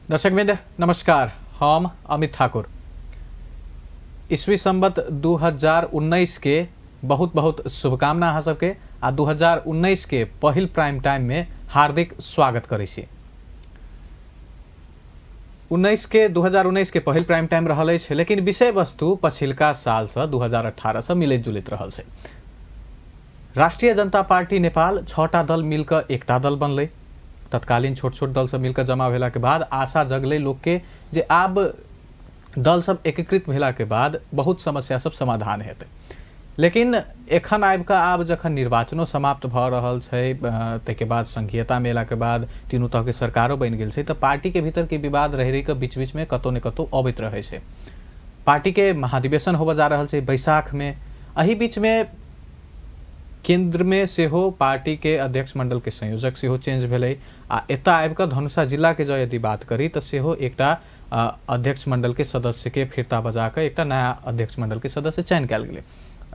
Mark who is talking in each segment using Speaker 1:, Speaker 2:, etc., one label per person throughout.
Speaker 1: दर्शकवृंद नमस्कार, हम अमित ठाकुर। ईस्वी संवत 2019 के बहुत बहुत शुभकामना अहाँ सबके आ 2019 के पहिल प्राइम टाइम में हार्दिक स्वागत करै छी। 2019 के पहिल प्राइम टाइम रहल अछि, लेकिन विषय वस्तु पछिलका साल से 2018 से मिलैत जुलैत रहल छै। राष्ट्रिय जनता पार्टी नेपाल 6टा दल मिलकर एकटा दल बनलै। तत्कालीन छोट छोट दल सब मिलकर जमा भेला के बाद आशा जगलै लोक के जे आब दल सब एकीकृत भेला के बाद बहुत समस्या सब समाधान हेतै। लेकिन एखन आबि कऽ आब जखन निर्वाचनो समाप्त भऽ रहल छै, ताहिके बाद संघीयता मेला के बाद तीनू तरह के सरकारो बनि गेल छै, तऽ पार्टी के भीतर के विवाद रहि रहि कऽ बीच बीच में कतौ ने कतौ अबैत रहै छै। पार्टी के महाधिवेशन होबऽ जा रहल छै बैसाख में। एहि बीच में केंद्र में सेहो पार्टी के अध्यक्ष मंडल के संयोजक सेहो चेंज भेलै आ एतऽ आबि कऽ धनुषा जिला के जँ यदि बात करी तऽ सेहो एकटा अध्यक्ष मंडल के सदस्य के फिरता बजा कऽ एकटा नया अध्यक्ष मंडल के सदस्य चयन कयल गेलै।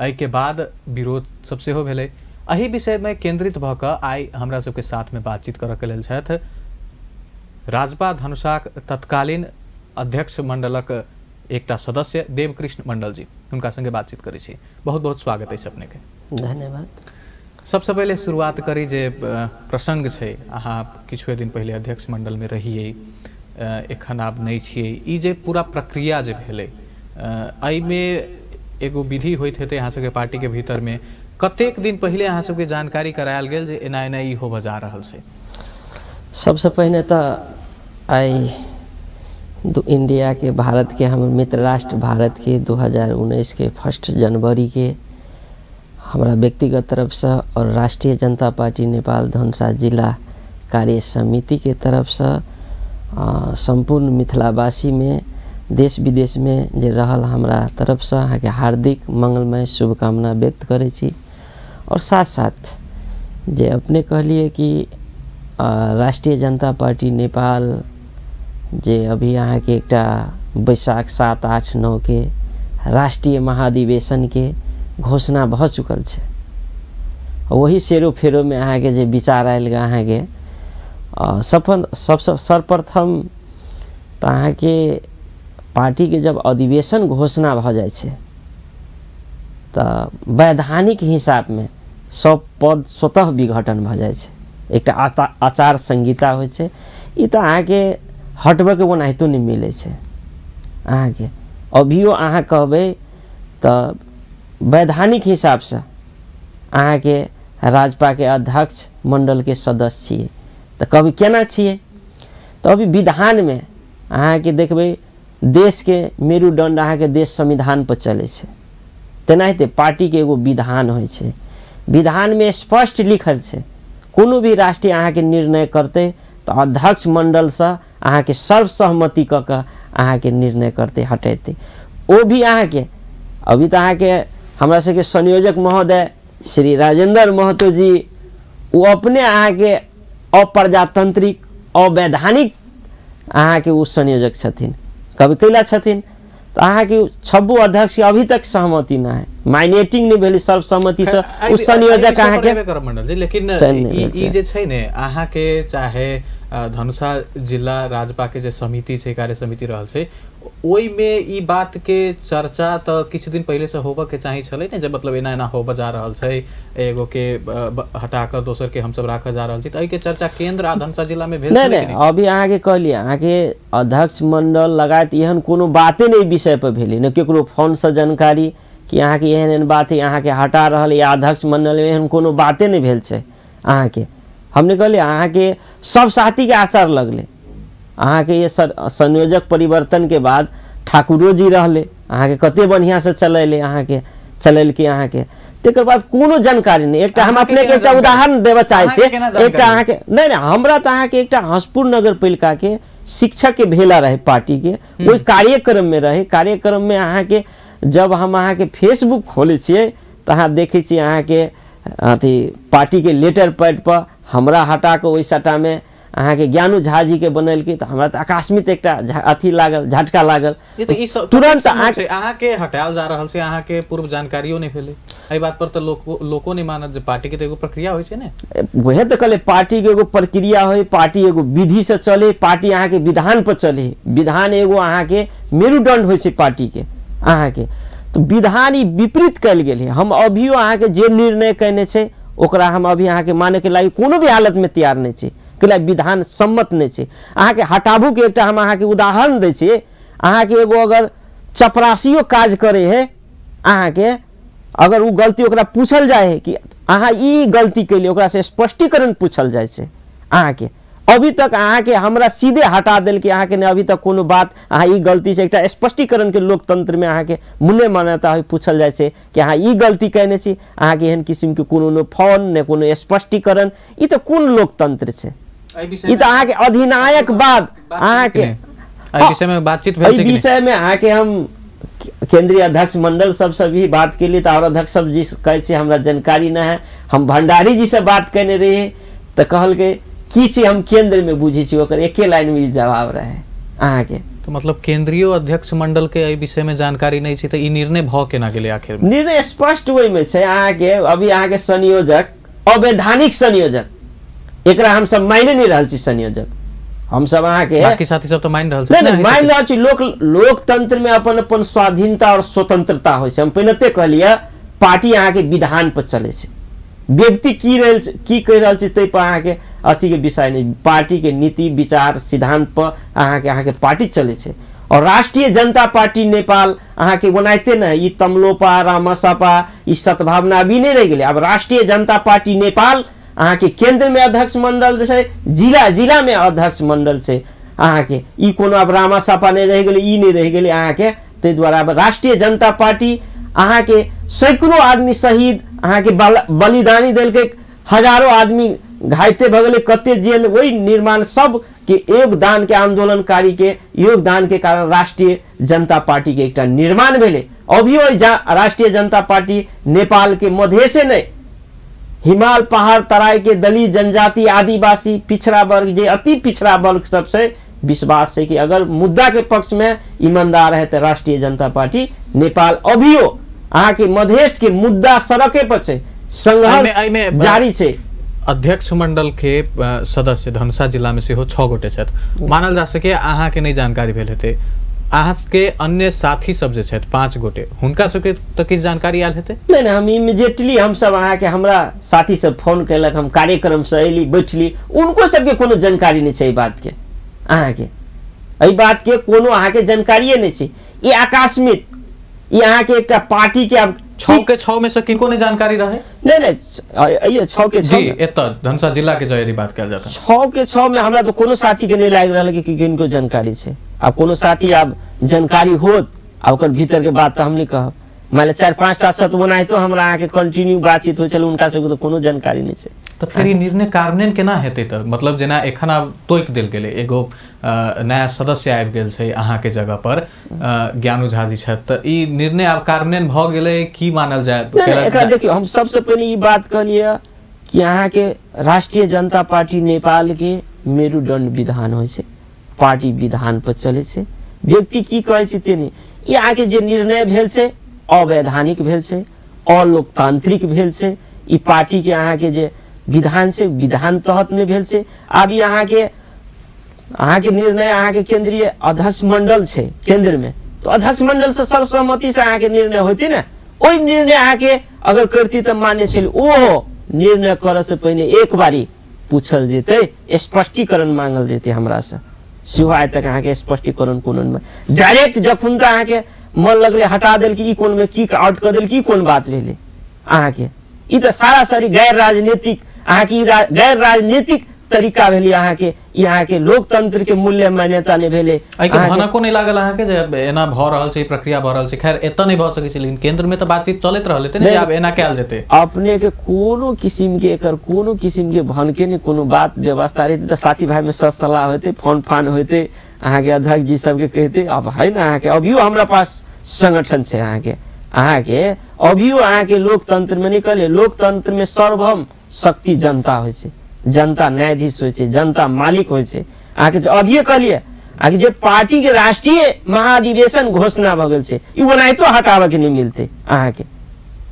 Speaker 1: एहिके बाद विरोध सब सेहो भेलै। एहि विषयमे केंद्रित भऽ कऽ आइ हमरा सबके साथमे बातचीत करऽ के लेल छथि राजपा धनुषाक तत्कालीन अध्यक्ष मंडलक एकटा सदस्य देवकृष्ण मंडल जी। हुनका संगे बातचीत करै छी। बहुत बहुत स्वागत अछि अपनेके।
Speaker 2: धन्यवाद।
Speaker 1: सबसँ पहिले शुरुआत करी जे प्रसंग छै, अहाँ किछुए दिन पहिले अध्यक्ष मंडलमे रहियै, एखन आब नहि छियै। ई जे पूरा प्रक्रिया जे भेलै एहिमे एगो विधि होइत हेतै अहाँ सबके पार्टीके भीतरमे। कतेक दिन पहिले अहाँ सबके जानकारी करायल गेल जे एना एना ई होबऽ जा रहल छै?
Speaker 2: सबसँ पहिने तऽ आइ इंडिया के भारत के हमर मित्र राष्ट्र भारत के 2019 के 1 जनवरी के हमरा व्यक्तिगत तरफसँ और राष्ट्रीय जनता पार्टी नेपाल धनुषा जिला कार्य समिति के तरफसँ सम्पूर्ण मिथिलावासी में देश विदेश में जे रहल हमरा तरफसँ अहाँके हार्दिक मंगलमय शुभकामना व्यक्त करै छी। और साथ साथ जे अपने कहलिए कि राष्ट्रीय जनता पार्टी नेपाल जे अभी अहाँके एकटा बैसाख 7, 8, 9 के राष्ट्रीय महाधिवेशन के घोषणा भऽ चुकल छै, वही सेरो फेरोमे अहाँके जे विचार आयल अहाँके सफल सबसँ सर्वप्रथम तऽ अहाँके पार्टीके जब अधिवेशन घोषणा भऽ जाइ छै तऽ वैधानिक हिसाबमे सब पद स्वतः विघटन भऽ जाइ छै। एकटा आचार संहिता होइ छै, ई तऽ अहाँके हटबैके ओनाहितो नहि मिलै छै। अहाँके अभियो अहाँ कहबै तऽ वैधानिक हिसाबसँ अहाँके राजपाके अध्यक्ष मण्डलके सदस्य छियै तऽ कभी केना छियै? तऽ अभी विधानमे अहाँके देखबै देशके मेरुदण्ड अहाँके देश संविधान पर चलै छै, तेनाहिते पार्टीके एगो विधान होइ छै। विधानमे स्पष्ट लिखल छै कोनो भी राष्ट्रीय अहाँके निर्णय करतै तऽ अध्यक्ष मण्डलसँ अहाँके सर्वसहमति कऽ कऽ अहाँके निर्णय करतै, हटेतै। ओ भी अहाँके अभी तऽ अहाँके हमरा सबके संयोजक महोदय श्री राजेंद्र महतो जी ओ अपने अहाँके अप्रजातांत्रिक अवैधानिक अहाँके ओ संयोजक छथिन। कभी कैला छथिन तऽ अहाँके 6 अध्यक्ष अभी तक सहमति नहि है, माइनेटिंग नहि भेलै सर्वसहमतिसँ ओ संयोजक अहाँके
Speaker 1: मंडल जी। लेकिन ई जे छै ने अहाँके चाहे धनुषा जिला राजपा के जे समिति छै, कार्य समिति रहल छै, ओहिमे ई बात के चर्चा तऽ किछु दिन पहिले से होबऽ के चाही छलै ने, जे मतलब एना एना होबऽ जा रहल छै, एगो के हटा कऽ दोसर के हमसब राखऽ जा रहल छी, तऽ एहिके चर्चा केंद्र आ धनुषा जिला में भेल?
Speaker 2: नहि, अभी अहाँके कहलियै अहाँके अध्यक्ष मंडल लगायत एहन कोनो बाते नहि विषय पर भेलै, ने केकरो फोनसँ जानकारी कि अहाँके एहन एहन बात है अहाँके हटा रहल या अध्यक्ष मंडलमे एहन कोनो बाते नहि भेल छै। अहाँके हमने कहलियै अहाँके सब साथीके आचार लगलै। अहाँके ये संयोजक परिवर्तन के बाद ठाकुरो जी रहले अहाँके कते बढ़िआँसँ चलेलै अहाँके चलेलकै अहाँके, तकर बाद कोनो जानकारी नहि। एकटा हम अपनेके एकटा उदाहरण देबऽ चाहै छियै, एकटा अहाँके नहि नहि हमरा तऽ अहाँके एकटा हंसपुर नगरपालिकाके शिक्षकके भेला रहै पार्टीके, ओहि कार्यक्रममे रहै। कार्यक्रममे अहाँके जब हम अहाँके फेसबुक खोलै छियै तऽ अहाँ देखै छियै अहाँके अथी पार्टीके लेटर पैड पर हमरा हटा कऽ ओहि सट्टामे अहाँके ज्ञानू झा जी के बनेलकै तऽ हमरा तऽ आकस्मिक एकटा अथी लागल, झटका लागल। तुरंत
Speaker 1: अहाँके हटायल जा रहल छै, अहाँके पूर्व जानकारियो नहि भेलै एहि बात पर, तऽ लोको नहि मानत जे पार्टी के तऽ एगो प्रक्रिया होइ छै ने।
Speaker 2: वएह तऽ कहले पार्टी के एगो प्रक्रिया होइ, पार्टी एगो विधि से चले, पार्टी अहाँके विधान पर चले, विधान एगो अहाँके मेरुदंड होइ छै पार्टी के अहाँके। तऽ विधान ई विपरीत कयल गेल है। हम अभियो अहाँके जे निर्णय कयने छै ओकरा हम अभी अहाँके मानैके लायक कोनो भी हालतमे तैयार नहि छी, कैला विधान सम्मत नहि छै। अहाँके हटाबूके एकटा हम अहाँके उदाहरण दै छी, अहाँके एगो अगर चपरासियो काज करे है अहाँके, अगर ओ गलती ओकरा पूछल जाइ है कि अहाँ ई गलती कैलियै, ओकरासँ स्पष्टीकरण पूछल जाइ छै अहाँके। अभी तक अहाँके हमरा सीधे हटा देलकै अहाँके, नहि अभी तक कोनो बात अहाँ ई गलती छै, एकटा स्पष्टीकरणके लोकतंत्रमे अहाँके मूल्य मान्यता होइ, पूछल जाइ छै कि अहाँ ई गलती कयने छी, अहाँके एहन किसिमके कोनो नहि फोन नहि कोनो स्पष्टीकरण, ई तऽ कोन लोकतंत्र छै? ई तऽ अहाँके अधिनायक बाद अहाँके
Speaker 1: एहि विषयमे बातचीत भेल छै।
Speaker 2: एहि विषयमे अहाँके हम केंद्रीय अध्यक्ष मंडल सबसे भी बात केली तऽ आओर अध्यक्ष सब जी कहै छै हमरा जानकारी नहि है। हम भंडारी जी से बात कयने रहियै तऽ कहलकै की छै हम केंद्र में बुझै छी, ओकर एके लाइन में जवाब रहे अहाँके।
Speaker 1: तो मतलब केंद्रीय अध्यक्ष मंडल के एहि विषय में जानकारी नहीं छै, तऽ ई निर्णय भऽ केना गेलै आखिर में?
Speaker 2: निर्णय स्पष्ट ओहिमे छै अहाँके। अभी अहाँके संयोजक अवैधानिक संयोजक, एकरा हम सब मानि नहि रहल छी संयोजक, हम सब अहाँके
Speaker 1: बाकी साथी सब तऽ मानि रहल छै।
Speaker 2: नहि मानि रहल छी। लोकतंत्र में अपन अपन स्वाधीनता और स्वतंत्रता होइ छै। हम पहिने कहलियै पार्टी अहाँके विधान पर चलै छै, व्यक्ति की रहल की कहि रहल छै ताहि पर अहाँके अथीके विषय नहि, पार्टीके नीति विचार सिद्धांत पर अहाँके अहाँके पार्टी चलै छै। और राष्ट्रीय जनता पार्टी नेपाल अहाँके ओनाहिते नहि, ई तमलोपा रामसपा ई सद्भावना अभी नहि रहि गेलै। आब राष्ट्रीय जनता पार्टी नेपाल अहाँके केंद्रमे अध्यक्ष मंडल छै, जिला जिलामे अध्यक्ष मंडल छै अहाँके। ई कोनो आब रामसपा नहि रहि गेलै, ई नहि रहि गेलै अहाँके। ताहि दुआरे आब राष्ट्रीय जनता पार्टी अहाँके सैकड़ों आदमी शहीद अहाँके बलिदानी देलकै, हजारों आदमी घायते भऽ गेलै, कते जेल, ओहि निर्माण सब के योगदान के आंदोलनकारी के योगदान के कारण राष्ट्रीय जनता पार्टी के एकटा निर्माण भेलै। अभियो राष्ट्रीय जनता पार्टी नेपाल के मधेसे नहि, हिमाल पहाड़ तराई के दलित जनजाति आदिवासी पिछड़ा वर्ग जे अति पिछड़ा वर्ग सबसे विश्वास है कि अगर मुद्दा के पक्ष में ईमानदार है तो राष्ट्रीय जनता पार्टी नेपाल अभियो अहाँके मधेश के मुद्दा सड़के पर छै, संघर्ष जारी छै।
Speaker 1: अध्यक्ष मंडल के सदस्य धनुषा जिला में सेहो 6 गोटे छथि, मानल जा सके अहाँके नहि जानकारी भेल हेतै, अहाँके अन्य साथी सब जे छथि 5 गोटे हुनका सबके तऽ किछु जानकारी आयल हेतै?
Speaker 2: नहि नहि, हम इमीडिएटली हमसब अहाँके हमरा साथी सब फोन केलक, हम कार्यक्रम से अयली बैठली, उनको सबके कोनो जानकारी नहि छै एहि बात के, अहाँके एहि बात के कोनो अहाँके जानकारिए नहि छै। ई आकस्मिक ई अहाँके एकटा पार्टी के आब
Speaker 1: 6 के 6 में से किनको नहीं जानकारी रहे?
Speaker 2: नहीं नहीं, ये 6 के 6
Speaker 1: जी एतऽ धनुषा जिला के यदि बात कयल जाता
Speaker 2: 6 के 6 में हमरा तो कोनो साथी के नहीं लागि रहल कि किनको जानकारी छै। आब कोनो साथी आब जानकारी होत आ ओकर भीतर के बात तऽ हम नहीं कहब। मान लिअ 4-5 टा सत ओनाहितो हमरा अहाँके कंटिन्यू बातचीत होइ छल, उनका सबके तऽ कोनो जानकारी नहि छै।
Speaker 1: तऽ फेर ई निर्णय कार्यान्वयन केना हेतै? तऽ मतलब जेना एखन आब तोकि देल गेलै, एगो नया सदस्य आबि गेल छै अहाँके जगह पर, ज्ञानू झा जी छथि, तऽ ई निर्णय आब कार्यान्वयन भऽ गेलै की मानल जाय?
Speaker 2: एकरा देखियौ, हम सबसँ पहिने ई बात कहलियै कि अहाँके राष्ट्रीय जनता पार्टी नेपाल के मेरुदंड विधान होइ छै, पार्टी विधान पर चलै छै, व्यक्ति की कहै छै ते नहि। ई अहाँके जे निर्णय भेल छै अवैधानिक भेल छै, अलोकतांत्रिक भेल छै, ई पार्टी के अहाँके जे विधान छै विधान तहत नहि भेल छै। आब ई अहाँके निर्णय अहाँके केंद्रीय अध्यक्ष मंडल छै केंद्र में, तो अध्यक्ष मंडल से सर्वसम्मति से अहाँके निर्णय होती ने, ओहि निर्णय अहाँके अगर करती तऽ मान्य छै। ओहो निर्णय करऽ से पहिने एक बारी पूछल जेतै, स्पष्टीकरण मांगल जेतै हमरा से, सेहो आइ तक अहाँके स्पष्टीकरण कोनो डायरेक्ट जखन तऽ अहाँके मन लगलै हटा देलकै, ई कोनमे की आउट कऽ देलकै, ई कोन बात भेलै अहाँके? ई तऽ सारा सारी गैर राजनीतिक अहाँके गैर राजनीतिक तरीका भेलै अहाँके। ई अहाँके लोकतंत्र के मूल्य मान्यता नहि भेलै।
Speaker 1: एहिके भनको नहि लागल अहाँके जे एना भऽ रहल छै, प्रक्रिया भऽ रहल छै? खैर एतऽ नहि भऽ सकै छै, लेकिन केंद्र में तऽ बातचीत चलैत रहल हेतै ने जे आब एना कयल जेतै।
Speaker 2: अपने के कोनो किसिम के एकर कोनो किसिम के भनके नहि कोनो बात व्यवस्था रहतै तऽ साथी भाई में सर सलाह होतै, फोन फान होतै, अहाँके अध्यक्ष जी सबके कहते। अब है ना अहाँके अभियो हमरा पास संगठन छै अहाँके, अहाँके अभियो अहाँके लोकतंत्र में नहि कहलियै, लोकतंत्र में सर्वम शक्ति जनता होइ छै। जनता न्यायाधीश होइ छै, जनता मालिक होइ छै। अहाँके अभिये कहलियै अहाँके जे पार्टी के राष्ट्रीय महाधिवेशन घोषणा भऽ गेल छै, ई ओनाहितो हटाबऽ के नहि मिलतै अहाँके,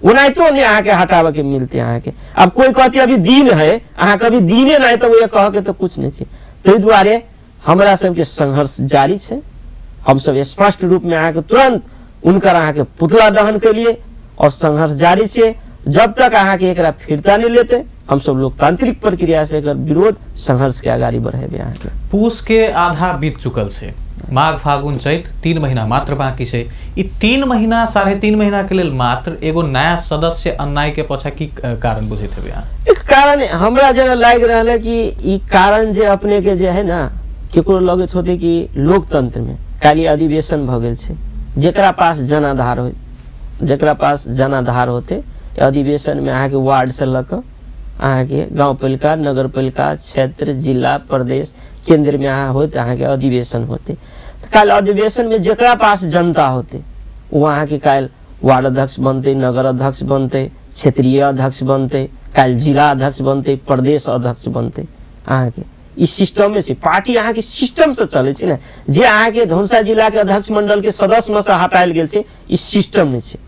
Speaker 2: ओनाहितो नहि अहाँके हटाबऽ के मिलतै अहाँके। आब कोइ कहतै अभी दिन है, अहाँके अभी दिने नहि, तऽ ओ कहऽ के तऽ कुछ नहि छै। ताहि दुआरे हमरा सबके संघर्ष जारी छै। हमसब स्पष्ट रूप में अहाँके तुरंत उनकर अहाँके पुतला दहन केलिए और संघर्ष जारी छै। जब तक अहाँके एकरा फिरता नहीं लेते, हमसब लोकतांत्रिक प्रक्रिया से एकर विरोध संघर्ष के अगाड़ी बढ़ेबै। अहाँके
Speaker 1: पूस के आधा बीत चुकल छै, माघ फागुन चैत 3 महीना मात्र बाकी छै। ई 3 महीना 3.5 महीना के लेल मात्र एगो नया सदस्य अन्नाय के पाछा की कारण बुझैत हेबै अहाँ?
Speaker 2: एक कारण हमरा जेना लागि रहल है कि ई कारण जे अपने के जे है ना, केकरो लगैत होते कि लोकतंत्र में काल्हि अधिवेशन भऽ गेल छै, जेकरा पास जनाधार हो, जेकरा पास जनाधार होते अधिवेशन में अहाँके वार्ड से लऽ कऽ अहाँके गाँवपालिका, नगरपालिका, क्षेत्र, जिला, प्रदेश, केंद्र में अहाँ होते अहाँके अधिवेशन होते। तऽ काल्हि अधिवेशन में जेकरा पास जनता होते वो अहाँके काल्हि वार्ड अध्यक्ष बनते, नगर अध्यक्ष बनते, क्षेत्रीय अध्यक्ष बनते, काल्हि जिला अध्यक्ष बनते, प्रदेश अध्यक्ष बनते। अहाँके ई सिस्टमे छै, पार्टी अहाँके सिस्टम से चलै छै ने। जे अहाँके धनुषा जिला के अध्यक्ष मंडल के सदस्य में से हटायल गेल छै, ई सिस्टम नहि छै,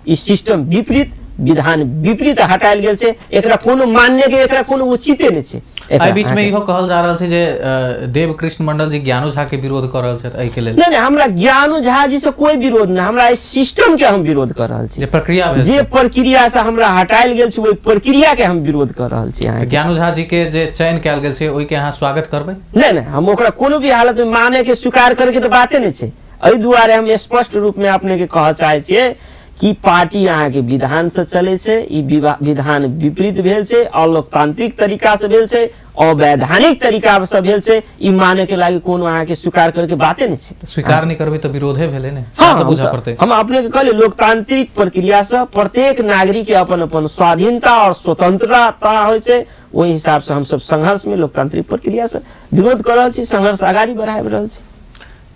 Speaker 2: ई सिस्टम विपरीत, विधान विपरीत हटायल गेल छै। एकरा कोनो मान्य के एकरा कोनो उचिते नहि छै।
Speaker 1: एहि बीच में इहो कहल जा रहल छै जे देवकृष्ण मंडल जी ज्ञानू झा के विरोध कर रहल छथि एहि के लेल।
Speaker 2: नहीं नहीं, हमरा ज्ञानू झा जी से कोई विरोध नहीं, हमरा इस सिस्टम के हम विरोध कर रहल छी।
Speaker 1: जे प्रक्रिया भेल,
Speaker 2: जे प्रक्रिया से हमरा हटायल गेल छै ओहि प्रक्रिया के हम विरोध कर रहल छी।
Speaker 1: ज्ञानू झा जी के जे चयन कयल गेल छै ओहि के अहाँ स्वागत करबै?
Speaker 2: नहीं नहीं, हम ओकरा कोनो भी हालत में माने के स्वीकार करे के तऽ बाते नहि छै। एहि दुआरे हम स्पष्ट रूप में अपने के कहऽ चाहै छियै कि पार्टी अहाँके विधान से चलै छै, ई विधान विपरीत भेल छै, अलोकतांत्रिक तरीका से भेल छै, अवैधानिक तरीका से भेल छै। ई माने के लागि कोनो अहाँके स्वीकार करके बाते नहि छै।
Speaker 1: स्वीकार नहि करबै तऽ विरोधे भेलै ने।
Speaker 2: हाँ, हम अपने के कहलियै लोकतांत्रिक प्रक्रिया से प्रत्येक नागरिक के अपन अपन स्वाधीनता और स्वतंत्रता होइ छै। ओहि हिसाब से हमसब संघर्ष में लोकतांत्रिक प्रक्रिया से विरोध कर रहल छी, संघर्ष अगाड़ी बढ़ाबि रहल छी।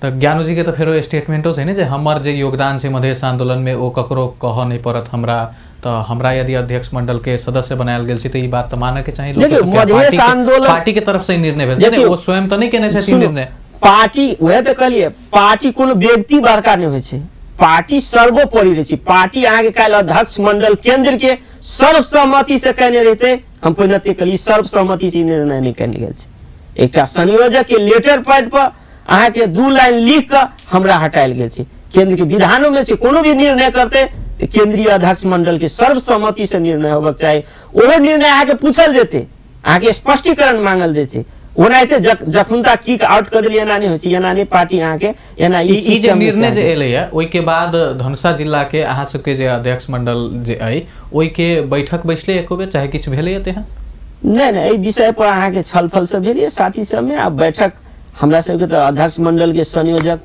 Speaker 1: तऽ ज्ञानू जी के तऽ फेरो स्टेटमेंटो छै ने जे हमर जे योगदान छै मधेश आंदोलन में ओ ककरो कहऽ नहि पड़त हमरा, तऽ हमरा यदि अध्यक्ष मंडल के सदस्य बनायल गेल छै तऽ ई बात तऽ मानऽ के चाही।
Speaker 2: मधेश आंदोलन
Speaker 1: पार्टी के तरफ से निर्णय भेल छै ने, ओ स्वयं तऽ नहि केने छथिन निर्णय।
Speaker 2: पार्टी वएह तऽ कहलियै, पार्टी कोनो व्यक्ति बड़का नहि होइ छै, पार्टी सर्वोपरि रहै छै। पार्टी अहाँके काल्हि अध्यक्ष मंडल केंद्र के सर्वसम्मति से केने रहितै, हम पहिने कहलियै सर्वसम्मति से निर्णय नहि केने गेल छै। एकटा संयोजक के लेटर पैड पर अहाँके 2 लाइन लिख कऽ हमरा हटायल गेल छै। केंद्र के विधानों में से कोनो भी निर्णय करते तऽ केंद्रीय अध्यक्ष मंडल के सर्वसम्मति से निर्णय होबाक चाही। ओहो निर्णय अहाँके पूछल जेतै, अहाँके स्पष्टीकरण मांगल जेतै। ओनाहिते जखुनता किक आउट कऽ देलियै एना नहि होइ छै, एना नहि पार्टी अहाँके एना
Speaker 1: ई जे निर्णय जे एलैया ओहि के बाद धनुषा जिला के अहाँ सबके जे अध्यक्ष मंडल जे अइ ओहि के बैठक बैसले एको बेर, चाहे किछु भेलैया तेहन?
Speaker 2: नहि नहि, एहि विषय पर अहाँके छलफल सब भेलै साथी सबमे। आ बैठक हमरा सबके तऽ अध्यक्ष मंडल के संयोजक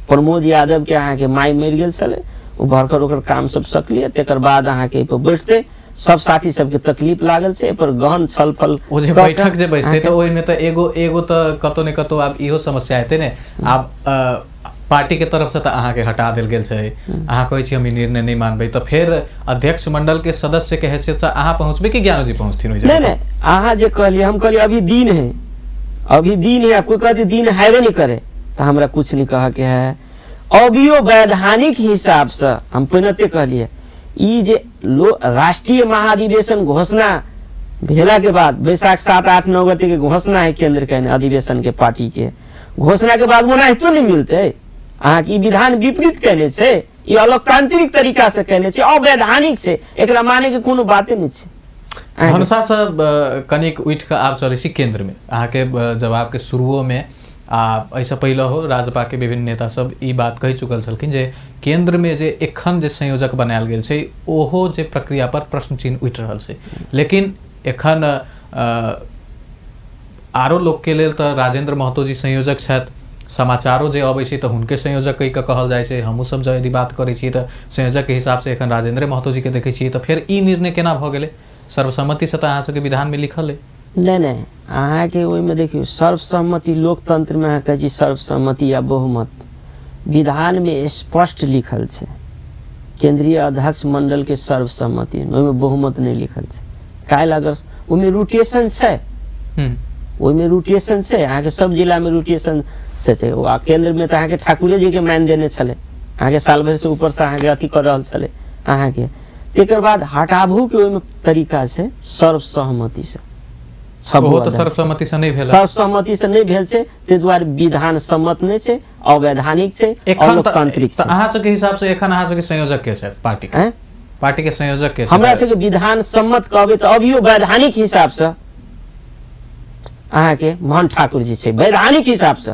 Speaker 2: प्रमोद यादव के अहाँके माय मरि गेल छलै, ओ भरकर ओकर काम सब सकलियै, तकर बाद अहाँके एहिपर बैठतै। सब साथी सबके तकलीफ लागल छै, एहिपर गहन छलफल।
Speaker 1: ओ जे बैठक जे बैसतै तऽ ओहिमे तऽ एगो एगो तऽ कतौ ने कतौ आब इहो समस्या हेतै ने। आब पार्टी के तरफ से तऽ अहाँके हटा देल गेल छै, अहाँ कहै छी हम ई निर्णय नहि मानबै, तऽ फेर अध्यक्ष मंडल के सदस्य के हैसियत से अहाँ पहुँचबै कि ज्ञानू जी पहुँचथिन ओहि जगह?
Speaker 2: नहीं नहीं, अहाँ जे कहलियै, हम कहलियै अभी दिन है, अभी दिन है, कोई कहते दिन हैबे नहीं करे तो हमरा कुछ नहीं कह के है। अभियो वैधानिक हिसाब से हम पहिने कहलिए ई जे राष्ट्रीय महाधिवेशन घोषणा भेला के बाद बैसाख 7, 8, 9 गते के घोषणा है केंद्र के अधिवेशन के पार्टी के घोषणा के बाद ओनाहितो नहीं मिलते। अहाँके ई विधान विपरीत केने छै, ई अलोकतांत्रिक तरीका से केने छै, अवैधानिक छै, एकरा माने के कोनो बाते नहीं छै।
Speaker 1: धनुषा से कनिक उठि कऽ आब चलै छी केंद्र में। अहाँके जवाब के शुरुओ में आ एहिसँ पहिले हो राजपा के विभिन्न नेता सब ई बात कहि चुकल छलखिन जे केंद्र में जे एखन जे संयोजक बनायल गेल छै ओहो जे प्रक्रिया पर प्रश्न चिन्ह उठि रहल छै। लेकिन एखन आरो लोक के लेल तऽ राजेंद्र महतो जी संयोजक छथि, समाचारो जे अबै छै तऽ हुनके संयोजक कहि कऽ कहल जाइ छै। हमहूँ सब यदि बात करै छी तऽ संयोजक के हिसाब से एखन राजेंद्र महतो जी के देखै छियै, तऽ फेर ई निर्णय केना भऽ गेलै? सर्वसम्मति से तऽ अहाँ सबके विधान में लिखल है।
Speaker 2: नहीं नहीं, अहाँके ओहिमे देखियौ सर्वसम्मति लोकतंत्र में अहाँ कहै छी सर्वसम्मति या बहुमत, विधान में स्पष्ट लिखल छै केंद्रीय अध्यक्ष मंडल के सर्वसम्मति, ओहिमे बहुमत नहीं लिखल छै। काल्हि अगर ओहिमे रोटेशन छै, ओहिमे रोटेशन छै अहाँके, सब जिलामे रोटेशन से छै। आ केन्द्रमे तऽ अहाँके ठाकुरे जीके मान देने छलै, अहाँके साल भरिसँ ऊपरसँ अहाँके अथी कर रहल छलै अहाँके। तकर बाद हटाबूके ओहिमे तरीका छै सर्वसहमतिसँ।
Speaker 1: सर्वसहमति से नहि भेल,
Speaker 2: सर्वसहमति से नहि भेल छै, ताहि दुआरे विधान सम्मत नहि छै, अवैधानिक छै, अलोकतांत्रिक छै।
Speaker 1: अहाँ सबके हिसाब से एखन अहाँ सबके संयोजक के छै पार्टी के? पार्टी के संयोजक के
Speaker 2: हमरा सबके विधान सम्मत कहबै तऽ अभियो वैधानिक हिसाब से अहाँके मोहन ठाकुर जी छै, वैधानिक हिसाब से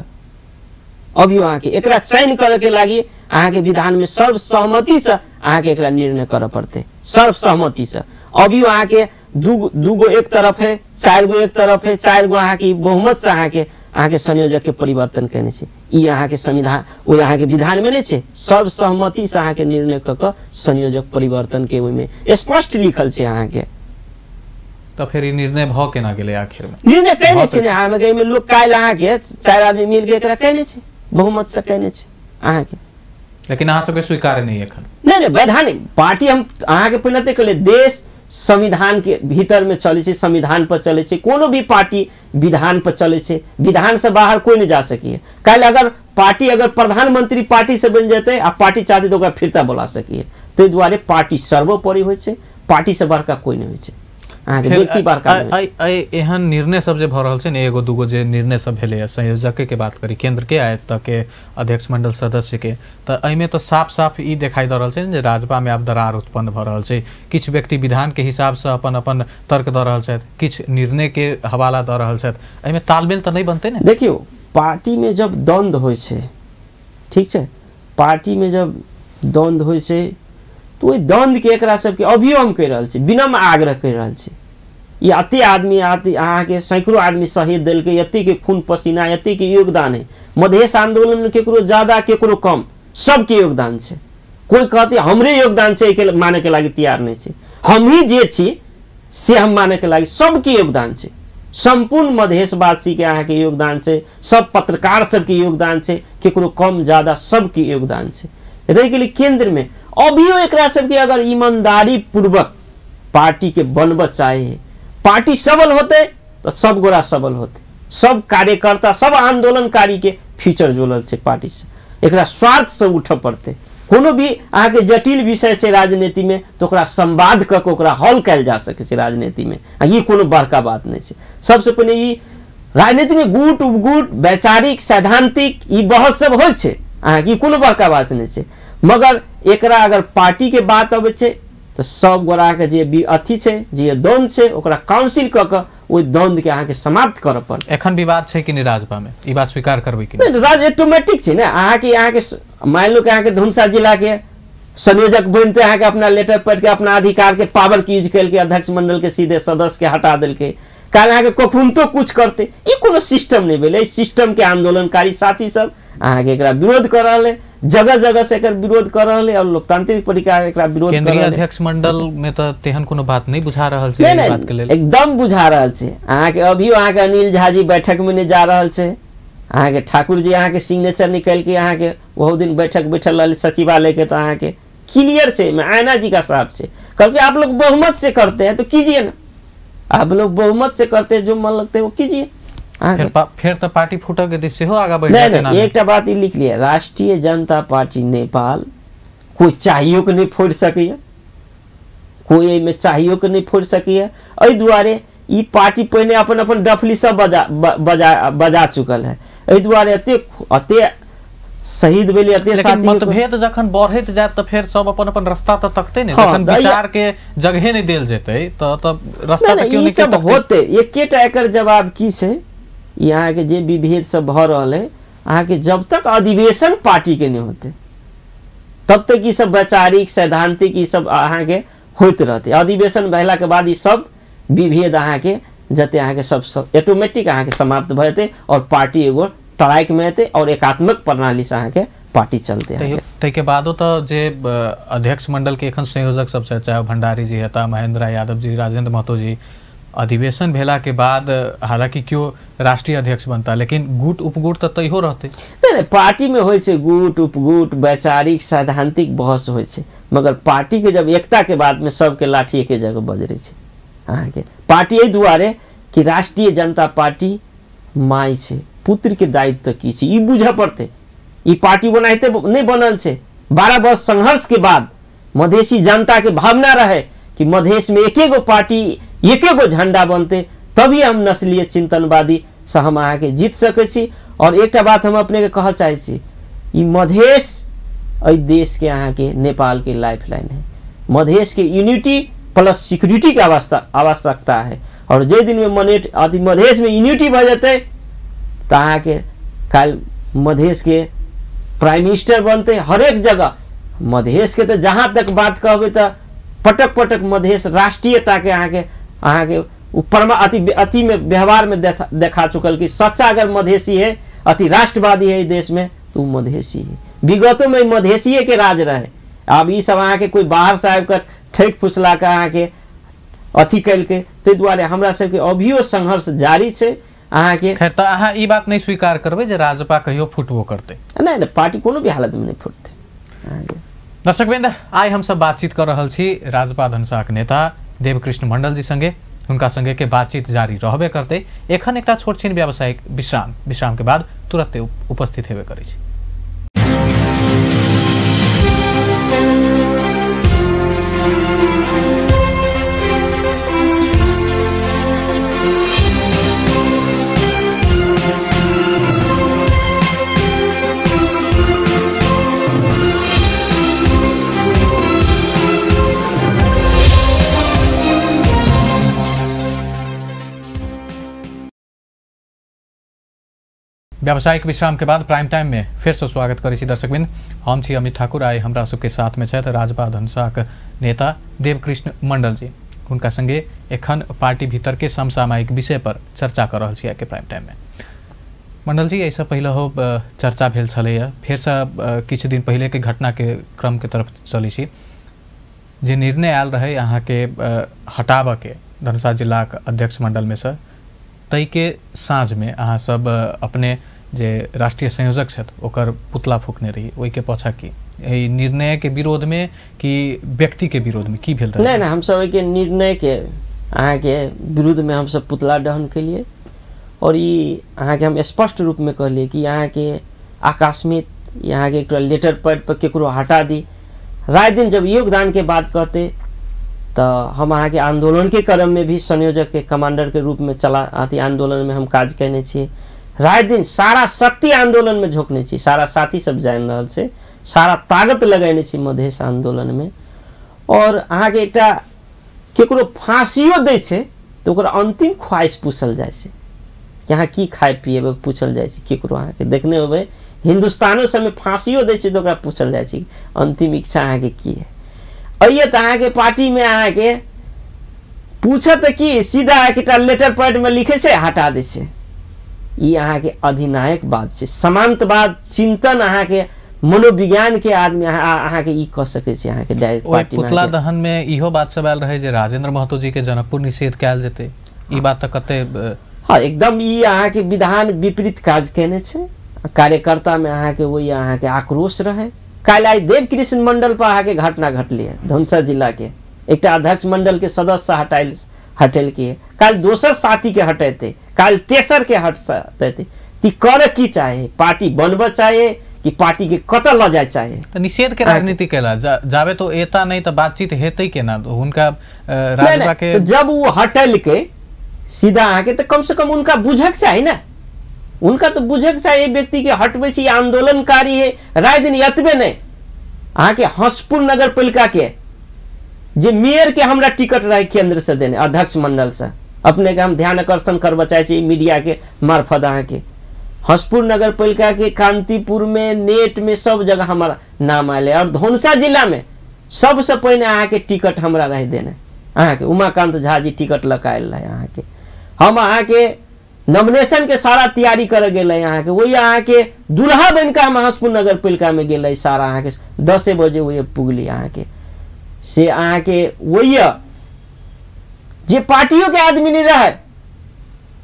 Speaker 2: अभियो अहाँके एकरा चयन करे के लागि अहाँके विधान में सर्वसहमति से अहाँके एकरा निर्णय करऽ पड़तै, सर्वसहमति से। अभियो अहाँके दूगो एक तरफ है, चारि गो एक तरफ है, चारि गो अहाँके बहुमत से अहाँके अहाँके संयोजक के परिवर्तन केने छै। ई अहाँके संविधान ओ अहाँके विधान में नहि छै, सर्वसहमति से अहाँके निर्णय कऽ कऽ संयोजक परिवर्तन के ओहिमे स्पष्ट लिखल छै अहाँके।
Speaker 1: तऽ फेर ई निर्णय भऽ केना गेलै आखिर में?
Speaker 2: निर्णय केने छै ने अहाँके, एहिमे लोक काल्हि अहाँके चारि आदमी मिल के एकरा केने छै, बहुमत से केने छै अहाँके।
Speaker 1: लेकिन अहाँ सबके स्वीकार नहि एखन?
Speaker 2: नहि नहि, वैधानिक पार्टी हम अहाँके पहिने तऽ कहलियै देश संविधान के भीतर में चलै छै, संविधान पर चलै छै, कोनो भी पार्टी विधान पर चलै छै, विधान से बाहर कोई नहीं जा सकी। काल्हि अगर पार्टी अगर प्रधानमंत्री पार्टी से बनि जेतै आ पार्टी चाहतै तऽ ओकरा फिरता बोला सकीए। ताहि दुआरे पार्टी सर्वोपरि होइ छै, पार्टी से बड़का कोई नहीं होइ छै, अहाँके व्यक्ति बड़का।
Speaker 1: एहन निर्णय सब जे भऽ रहल छै ने, एगो दूगो जे निर्णय सब भेलैए संयोजक के बात करी केंद्र के आ एतऽ के अध्यक्ष मंडल सदस्य के, तऽ एहिमे तऽ साफ साफ ई देखाई दऽ रहल छै ने जे राजपा में आब दरार उत्पन्न भऽ रहल छै। किछु व्यक्ति विधान के हिसाब से अपन अपन तर्क दऽ रहल छथि, किछु निर्णय के हवाला दऽ रहल छथि, एहिमे तालमेल तऽ नहि बनतै ने?
Speaker 2: देखियौ, पार्टी में जब द्वंद्व होइ छै, ठीक छै, पार्टी में जब द्वंद्व होइ छै तऽ ओहि द्वंद्व के एकरा सबके अभियो हम कहि रहल छी, विनम्र आग्रह कहि रहल छी, ई एते आदमी अहाँके सैकड़ों आदमी शहीद देलकै, एतेके खून पसीना, एतेके योगदान है मधेश आंदोलन में, केकरो ज्यादा केकरो कम सबके योगदान छै। कोई कहते हमरे योगदान छै एहिके माने के लागि तैयार नहीं छै, हमही जे छी से हम माने के लागि सबके योगदान छै, सम्पूर्ण मधेशवासी के अहाँके योगदान छै, सब पत्रकार सबके योगदान छै, केकरो कम ज्यादा सबके योगदान छै। रहि गेलै केंद्र में, अभियो एकरा सबके अगर ईमानदारी पूर्वक पार्टी के बनबऽ चाहे, पार्टी सबल होते तो सब गोरा सबल होते, सब कार्यकर्ता सब आंदोलनकारी के फ्यूचर जुड़ल छै पार्टी से, एकरा स्वार्थ से उठऽ पड़तै। कोनो भी अहाँके जटिल विषय छै राजनीति में तो ओकरा संवाद कऽ के ओकरा हल कयल जा सकै छै राजनीति में, आ ई कोनो बड़का बात नहि छै। सबसे पहिने ई राजनीति में गुट उपगुट वैचारिक सैद्धांतिक ई बहस सब होइ छै अहाँके, ई कोनो बड़का बात नहि छै। मगर एकरा अगर पार्टी के बात अबै छै तऽ सब गोराके जे भी अथी छै, जे द्वंद्व छै, ओकरा काउंसिल कऽ कऽ ओहि द्वंद्व के अहाँके समाप्त करऽ पड़त।
Speaker 1: एखन विवाद छै कि नहि राजपा में, ई बात स्वीकार करबै कि
Speaker 2: नहि? राज ऑटोमेटिक छै ने अहाँके, अहाँके मानि लो कि अहाँके धुमसा जिला के संयोजक बनते अहाँके अपना लेटर पढ़ के अपना अधिकार के पावर के यूज कलके अध्यक्ष मंडल के सीधे सदस्य के हटा देलकै, काल्हि अहाँके कखुनतो कुछ करतै, ई कोनो सिस्टम नहि भेलै। एहि सिस्टम के आंदोलनकारी साथी सब अहाँके एकरा विरोध कऽ रहल है, जगह जगह से एकर विरोध कर रहल है और लोकतांत्रिक तरीका एकरा विरोध कर रहल है।
Speaker 1: केंद्रीय अध्यक्ष मंडल में तऽ तेहन कोनो बात नहीं बुझा रहल छै,
Speaker 2: नहीं, बात के लेल एकदम बुझा रहल छै अहाँके। अभियो अहाँके अनिल झा जी बैठक में नहीं जा रहल छै, अहाँके ठाकुर जी अहाँके सिग्नेचर निकालि के अहाँके बहुत दिन बैठक बैठल रहल सचिवालय के, तो अहाँके क्लियर छै, आयना जी का साहब छै, कहलकै आप लोग बहुमत से करते हैं तो कीजिए ना, आप लोग बहुमत से करते हैं जो मन लगते है वो कीजिए।
Speaker 1: फिर तो पार्टी फूटक के सेहो आगा बढ़ि जाते ना।
Speaker 2: एकटा बात ई लिख लिया, राष्ट्रीय जनता पार्टी नेपाल कोई चाहियो के नहीं फोड़ि सकैया, कोई एहिमे चाहियो के नहीं फोड़ि सकैया। एहि दुआरे ई पार्टी पहिने अपन अपन डफली सब बजा बजा बजा चुकल है, एहि दुआरे एते एते शहीद भेलै, एते
Speaker 1: लेकिन मतभेद जखन बढ़ैत जायत तऽ फेर सब अपन अपन रास्ता तऽ तकतै ने, जखन विचार के जगहे नहि देल जेतै तऽ रास्ता तऽ क्यों नहि
Speaker 2: सब होते। एकेटा एकर जवाब की छै, यहाँ के जे विभेद सब भऽ रहल है अहाँके, जब तक अधिवेशन पार्टी के नहीं होते तब तक ई सब वैचारिक सैद्धांतिक ई सब अहाँके होइत रहते। अधिवेशन भेला के बाद ई सब विभेद अहाँके जते अहाँके सब ऑटोमेटिक अहाँके समाप्त भऽ जेतै और पार्टी एगो ट्रैक में एतै और एकात्मक प्रणाली से अहाँके पार्टी चलते।
Speaker 1: ताहिके बादो तऽ जे अध्यक्ष मंडल के एखन संयोजक सब छथि, चाहे भंडारी जी हेता, महेंद्र यादव जी, राजेंद्र महतो जी, अधिवेशन भेला के बाद हालांकि क्यों राष्ट्रीय अध्यक्ष बनता, लेकिन गुट उपगुट तऽ तैयो रहतै।
Speaker 2: नहीं नहीं, पार्टी में होइ छै गुट उपगुट वैचारिक सैद्धांतिक बहस होइ छै, मगर पार्टी के जब एकता के बाद में सबके लाठी एके जगह बजरै छै अहाँके। पार्टी एहि दुआरे कि राष्ट्रीय जनता पार्टी my छै, पुत्र के दायित्व की छै ई बुझऽ पड़तै। ई पार्टी ओनाहिते नहि बनल छै। 12 वर्ष संघर्ष के बाद मधेसी जनता के भावना रहे कि मधेश में एके गो पार्टी एके गो झंडा बनते तभी हम नस्लीय चिंतनवादी से हम अहाँके जीत सकै छी। और एकटा बात हम अपने के कहऽ चाहै छी, ई मधेश एहि देश के अहाँके नेपाल के लाइफ लाइन है। मधेश के यूनिटी प्लस सिक्योरिटी के आवश्यकता है। और जे दिन में मनेट अथी मधेश में यूनिटी भऽ जेतै तऽ अहाँके काल्हि मधेश के प्राइम मिनिस्टर बनते हरेक जगह। मधेश के तो जहाँ तक बात कहबै तऽ पटक पटक मधेश राष्ट्रीयता के अहाँके अहाँके उ परमा अति अति में व्यवहार में देखा चुकल कि सच्चा अगर मधेसी है अति राष्ट्रवादी है देश में तो मधेसी है। विगतों में मधेसीए के राज रहे। आब ई सब अहाँके कोई बाहर से आबि कऽ ठकि फुसला कऽ अहाँके अथी केलकै, ताहि दुआरे हमरा सबके अभियो संघर्ष जारी छै अहाँके।
Speaker 1: खैर तऽ अहाँ ई बात नहि स्वीकार करबै जे राजपा कहियो फुटबो करतै?
Speaker 2: नहि नहि, पार्टी कोनो भी हालत में नहि फुटतै अहाँके।
Speaker 1: दर्शकवृंद, आइ हम सब बातचीत कर रहल छी राजपा धनुषाक नेता देवकृष्ण मंडल जी संगे। हुनका संगे के बातचीत जारी रहबे करतै। एखन एकटा छोट छिन व्यावसायिक विश्राम, विश्राम के बाद तुरंते उपस्थित हेबे करै छी। व्यावसायिक विश्राम के बाद प्राइम टाइम में फिर से स्वागत करै छी दर्शकवृंद। हम छी अमित ठाकुर। आइ हमरा सबके साथ में छथि राजपा धनुषाक नेता देवकृष्ण मंडल जी। हुनका संगे एखन पार्टी भीतर के समसामयिक विषय पर चर्चा कर रहल छी आइ के प्राइम टाइम में। मंडल जी, एहिसँ पहिले हो चर्चा भेल छलैया, फेरसँ किछु दिन पहिले के घटना के क्रम के तरफ चलै छी। जे निर्णय आयल रहे अहाँके हटाबऽ के धनुषा जिलाक अध्यक्ष मंडल में से, ताहिके साँझमे अहाँ सब अपने जे राष्ट्रीय संयोजक छथि ओकर पुतला फूकने रही, ओहिके पाछा की एहि निर्णय के विरोध में कि व्यक्ति के विरोध में की भेल रहे?
Speaker 2: नहीं नहीं, हमसब ओहिके निर्णय के अहाँके विरुद्ध में हमसब पुतला दहन केलिए। और ई अहाँके हम स्पष्ट रूप में कहलिए कि अहाँके आकस्मिक अहाँके एक लेटर पैड पर केकरो हटा दी। रात दिन जब योगदान के बात कहते तो हम अहाँके आंदोलन के क्रम में भी संयोजक के कमांडर के रूप में चला अथी आंदोलन में हम काज केने छी। रात दिन सारा शक्ति आंदोलन में झोंकने छी, सारा साथी सब जानि रहल छै, सारा ताकत लगेने छी मधेश आंदोलन में। और अहाँके एकटा केकरो फांसियो दै छै तऽ ओकर अंतिम ख्वाहिश पूछल जाइ छै कि अहाँ की खाय पिएबै, पूछल जाइ छै केकरो। अहाँके देखने होबै हिन्दुस्तानो सबमे फांसियो दै छै तऽ ओकरा पूछल जाइ छै अंतिम इच्छा अहाँके की है। अइए तऽ अहाँके पार्टीमे अहाँके पूछत की सीधा एकटा लेटर पैड में लिखे छै हटा दै छै। ई अहाँके अधिनायक बात छै, समांतवाद चिंतन अहाँके मनोविज्ञान के आदमी अहाँके ई कऽ सकै छै। अहाँके डायरेक्ट पार्टी
Speaker 1: पुतला दहन में इहो बात सब आयल रहे जे राजेंद्र महतो जी के जनकपुर निषेध कयल जेतै, ई बात तऽ कते
Speaker 2: हाँ एकदम ई अहाँके विधान विपरीत काज केने छै। कार्यकर्ता में अहाँके वही अहाँके आक्रोश रहे। काल्हि आइ देवकृष्ण मंडल पर अहाँके घटना घटली है धनुषा जिला के एकटा अध्यक्ष मंडल के सदस्य हटेलकै, काल्हि दोसर साथी के हटेतै, काल्हि तेसर के हटेतै। ती कर की चाहे, पार्टी बनबऽ चाहे कि पार्टी के कतऽ लऽ जाय चाहे?
Speaker 1: तऽ निषेध के राजनीति केला जाबे तो एता नहीं तऽ बातचीत हेतै केना हुनका राजपा के?
Speaker 2: जब वो हटेलकै सीधा अहाँके तऽ कम से कम उनका बुझक चाही ने, उनका तो बुझक चाही व्यक्ति के हटबै छी आंदोलनकारी है। राय दिन एतबे नहीं अहाँके हंसपुर नगर पालिका के जे मेयर के हमरा टिकट रहे केंद्र से देने अध्यक्ष मंडल से, अपने के हम ध्यान आकर्षण करबऽ चाहै छी मीडिया के मार्फत। अहाँके हंसपुर नगर पालिका के कांतिपुर में नेट में सब जगह हमारा नाम आयल है। और धनुषा जिला में सबसे पहिने अहाँके टिकट हमरा रहे देने, अहाँके उमाकांत झा जी टिकट लऽ कऽ आयल रहे। अहाँके हम अहाँके नॉमिनेशन के सारा तैयारी करे गेल अहाँके, वही अहाँके दुल्हा बनि कऽ हम हंसपुर नगर पालिका में गेल सारा अहाँके 10 बजे वही पुगली अहाँके से अहाँके वही जे पार्टियों के आदमी नहीं रहे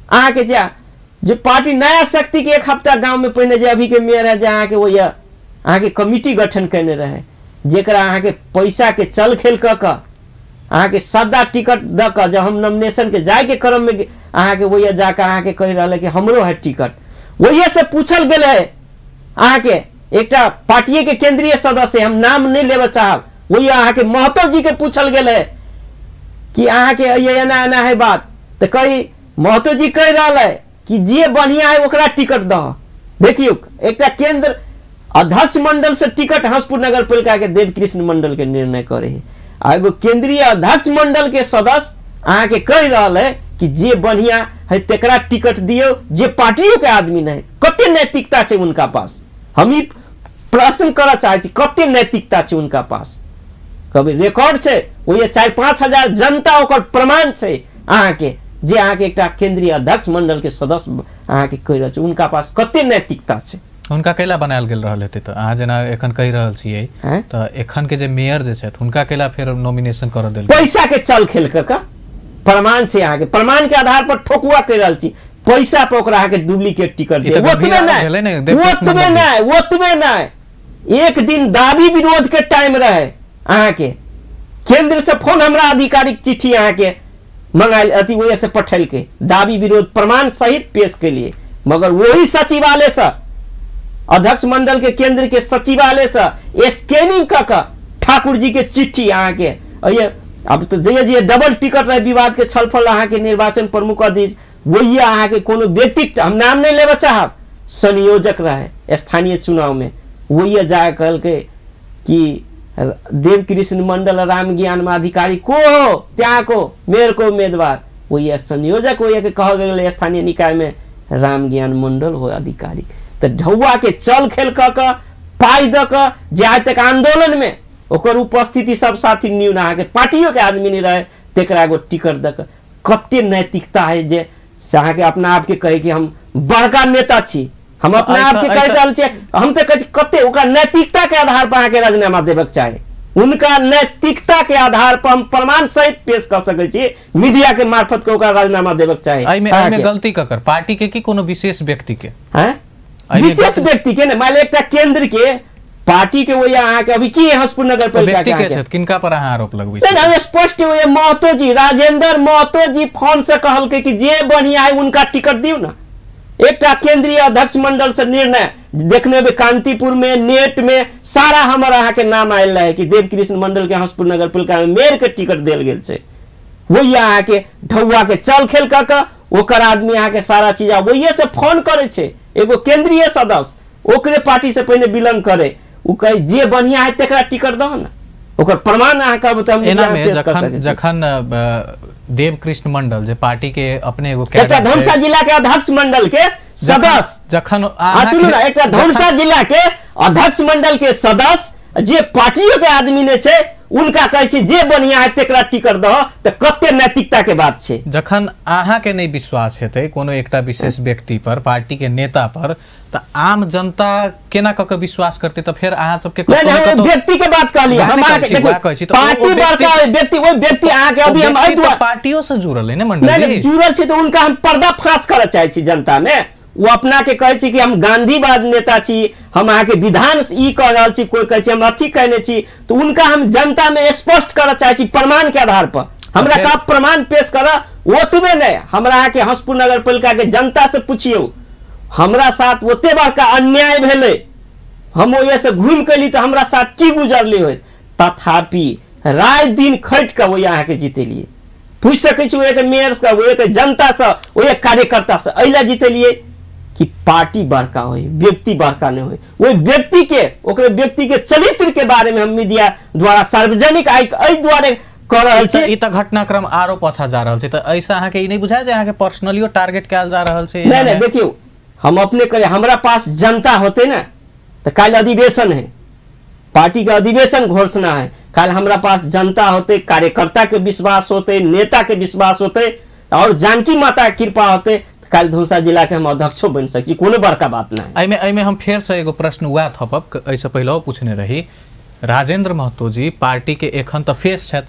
Speaker 2: अहाँके जे पार्टी नया शक्ति के एक हफ्ता गांव में पहिने जे अभी के मेयर है जे अहाँके वही अहाँके कमिटी गठन केने रहे, जेकरा अहाँके पैसा के चल खेल कऽ कऽ अहाँके सादा टिकट दऽ कऽ जब हम नॉमिनेशन के जाय के क्रम में अहाँके वही जाके अहाँके कहि रहल है कि हमरो है टिकट। वही से पूछल गेल है अहाँके एकटा पार्टी के केंद्रीय सदस्य, हम नाम नहीं लेबे चाहब, वही अहाँके महतो जी के पूछल गेल है कि अहाँके एना एना है बात, तो कही महतो जी कहि रहल है कि जे बढ़िया है ओकरा टिकट दह। देखियौ एकटा केंद्र अध्यक्ष मंडल से टिकट हंसपुर नगर पालिका के देवकृष्ण मंडल के निर्णय करे है, आ एगो केंद्रीय अध्यक्ष मंडल के सदस्य अहाँके कहि रहल है कि जे बढ़िया है तेकरा टिकट दियौ, जे पार्टियों के आदमी नहीं। कते नैतिकता छै उनका पास, हम ई प्रश्न करऽ चाहै छी, कते नैतिकता छै उनका पास? कभी रिकॉर्ड छै ओहि 4-5 हजार जनता ओकर प्रमाण छै अहाँके, जे अहाँके एकटा केंद्रीय अध्यक्ष मंडल के सदस्य अहाँके कहि रहल छै, उनका पास कते नैतिकता छै?
Speaker 1: हुनका कैला बनायल गेल रहल हेतै? तऽ अहाँ जेना एखन कहि रहल छियै तऽ एखन के जे मेयर जे छथि हुनका कैला फेर नॉमिनेशन करऽ देल?
Speaker 2: पैसा के चल खेल कऽ के प्रमाण छै अहाँके, प्रमाण के आधार पर ठोकुआ कहि रहल छी, पैसा पर ओकरा अहाँके डुप्लीकेट टिकट दे। ओतबे नहि, ओतबे नहि, ओतबे नहि, एक दिन दाबी विरोध के टाइम रहे अहाँके, केंद्र से फोन हमरा आधिकारिक चिट्ठी अहाँके मंगायल अथी वजह से पठेलकै, दाबी विरोध प्रमाण सहित पेश केलिए, मगर वही सचिवालय से अध्यक्ष मंडल के केंद्र के सचिवालय से स्कैनिंग कऽ के ठाकुर जी के चिट्ठी अहाँके, अब तो जहिया जे डबल टिकट रहे विवाद के छलफल अहाँके निर्वाचन प्रमुख अधि वही अहाँके कोनो व्यक्ति, हम नाम नहीं लेबऽ चाहब, संयोजक रहे स्थानीय चुनाव में, वही जा कहलकै कि देवकृष्ण मंडल राम ज्ञान में अधिकारी को हो त्या को मेयर को उम्मीदवार, वही संयोजक वही के कहल गेल स्थानीय निकाय में राम ज्ञान मंडल हो अधिकारी। तो ढौआ के चल खेल कऽ के पाई दऽ के जे आइ तक आंदोलन में ओकर उपस्थिति सब साथी न्यून अहाँके पार्टियों के आदमी नहीं रहे, तेकरा एगो टिकट दऽ के कते नैतिकता है जे से अहाँके अपना आप के कहे कि हम बड़का नेता छी, हम अपना आप के कहि रहल छियै, हम तऽ कहै छी कते ओकरा नैतिकता के आधार पर अहाँके राजीनामा देबक चाही। उनका नैतिकता के आधार पर हम प्रमाण सहित पेश कर सकै छी, मीडिया के मार्फत के ओकरा राजीनामा देबक चाही।
Speaker 1: एहिमे गलती ककर, पार्टी के कि कोनो विशेष व्यक्ति के?
Speaker 2: विशेष व्यक्ति के ने, मान लिअ एकटा केंद्र के पार्टी के वही अहाँके अभी की हंसपुर नगर पालिका
Speaker 1: के छथि, किनका पर अहाँ आरोप लगबै छी?
Speaker 2: नहीं, स्पष्ट हुए महतो जी, राजेंद्र महतो जी फोन से कहलकै कि जे बढ़िया है उनका टिकट दियौ ना। एकटा केंद्रीय अध्यक्ष मंडल से निर्णय देखने में कांतिपुर में नेट में सारा हमर अहाँके नाम आयल रहे कि देवकृष्ण मंडल के हंसपुर नगर पालिका में मेयर के टिकट देल गेल छै। वही अहाँके ढौआ के चल खेल कऽ के ओकर आदमी अहाँके सारा चीज आ वही से फोन करै छै, एगो केंद्रीय सदस्य ओकरे पार्टी से पहिने बिलोंग करे, उ कहे जे बढ़िया है तेकरा टिकट दहो ना, ओकर प्रमाण अहाँ कहब तऽ हम
Speaker 1: एना में जखन जखन देवकृष्ण मंडल जे पार्टी के अपने एगो
Speaker 2: एकटा धनुषा जिला के अध्यक्ष मंडल के सदस्य,
Speaker 1: जखन
Speaker 2: सुनू ना, एकटा धनुषा जिला के अध्यक्ष मंडल के सदस्य जे पार्टियों के आदमी ने छै उनका कहै छी जे बढ़िया है तेकरा टिकट दहो, तऽ कते नैतिकता के बात छै।
Speaker 1: जखन अहाँ के नहीं विश्वास हेतै कोनो एकटा विशेष व्यक्ति पर, पार्टी के नेता पर, तऽ आम जनता केना कऽ के विश्वास करतै? तऽ फेर अहाँ सबके
Speaker 2: व्यक्ति के बात कहलियै, हम अहाँ के पार्टी बड़का व्यक्ति, ओहि व्यक्ति अहाँ के अभी हम एहि दुआरे
Speaker 1: पार्टियों से जुड़ल है ने मंडल जी,
Speaker 2: जुड़ल छै तऽ उनका हम पर्दाफाश करऽ चाहै छी जनता में। वो अपना के कहै छी कि हम गांधीवाद नेता छी, हम अहाँके विधान ई कह रहल छी, कोई कहै छी हम अथी कहने छी, तो उनका हम जनता में स्पष्ट करऽ चाहै छी प्रमाण के आधार पर। हमरा का प्रमाण पेश करऽ, ओतबे नहि, हमरा अहाँके हंसपुर नगर पालिका के जनता से पुछियौ, हमरा साथ ओते बड़का अन्याय भेलै, हम ओहि से घूमि के एली तऽ हमरा साथ की गुजरले होय, तथापि राति दिन खटि कऽ ओहि अहाँके जीतेलियै। पूछि सकै छी ओहिके मेयर से, ओहिके जनता से, ओहि कार्यकर्ता से, एहि लए जीतेलियै कि पार्टी बड़का हो, व्यक्ति बड़का नहीं हो। वही व्यक्ति के ओकरे व्यक्ति के चरित्र के बारे में हम मीडिया द्वारा सार्वजनिक आइ एहि दुआरे कऽ रहल छी।
Speaker 1: ई तऽ घटनाक्रम आरो पाछा जा रहल छै, तऽ ऐसा अहाँके ई नहि बुझाय जे अहाँके पर्सनलियो टारगेट कयल जा रहल छै?
Speaker 2: नहीं नहीं, देखियौ हम अपने करे, हमरा पास जनता होते ना तऽ काल्हि अधिवेशन है, पार्टी के अधिवेशन घोषणा है, काल्हि हमरा पास जनता होते, कार्यकर्ता के विश्वास होते, नेता के विश्वास होते और जानकी माता के कृपा होते, काल्हि धनुषा जिला के हम अध्यक्षो बनि सकी, कोनो बड़का बात नहीं।
Speaker 1: एहिमे हम फेर से एगो प्रश्न वएह थपब, एहिसँ पहिलो पूछने रही, राजेंद्र महतो जी पार्टी के एखन तऽ फेस छथि,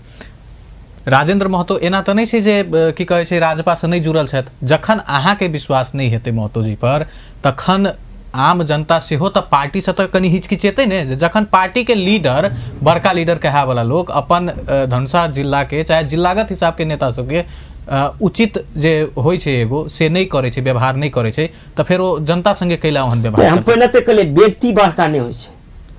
Speaker 1: राजेंद्र महतो एना तऽ नहि छै जे की कहै छै राजपा से नहि जुड़ल छथि, जखन अहाँके विश्वास नहि हेतै महतो जी पर तखन आम जनता सेहो तऽ पार्टी से तऽ कनि हिचकिचेतै ने, जे जखन पार्टी के लीडर, बड़का लीडर कहाय वाला लोक अपन धनुषा जिला के चाहे जिलागत हिसाब के नेता सबके उचित जे होइ छै एगो से नहि करै छै, व्यवहार नहि करै छै, तऽ फेर ओ जनता संगे कैला ओहन व्यवहार?
Speaker 2: हम पहिने तऽ कहलियै व्यक्ति बड़का नहि होइ छै,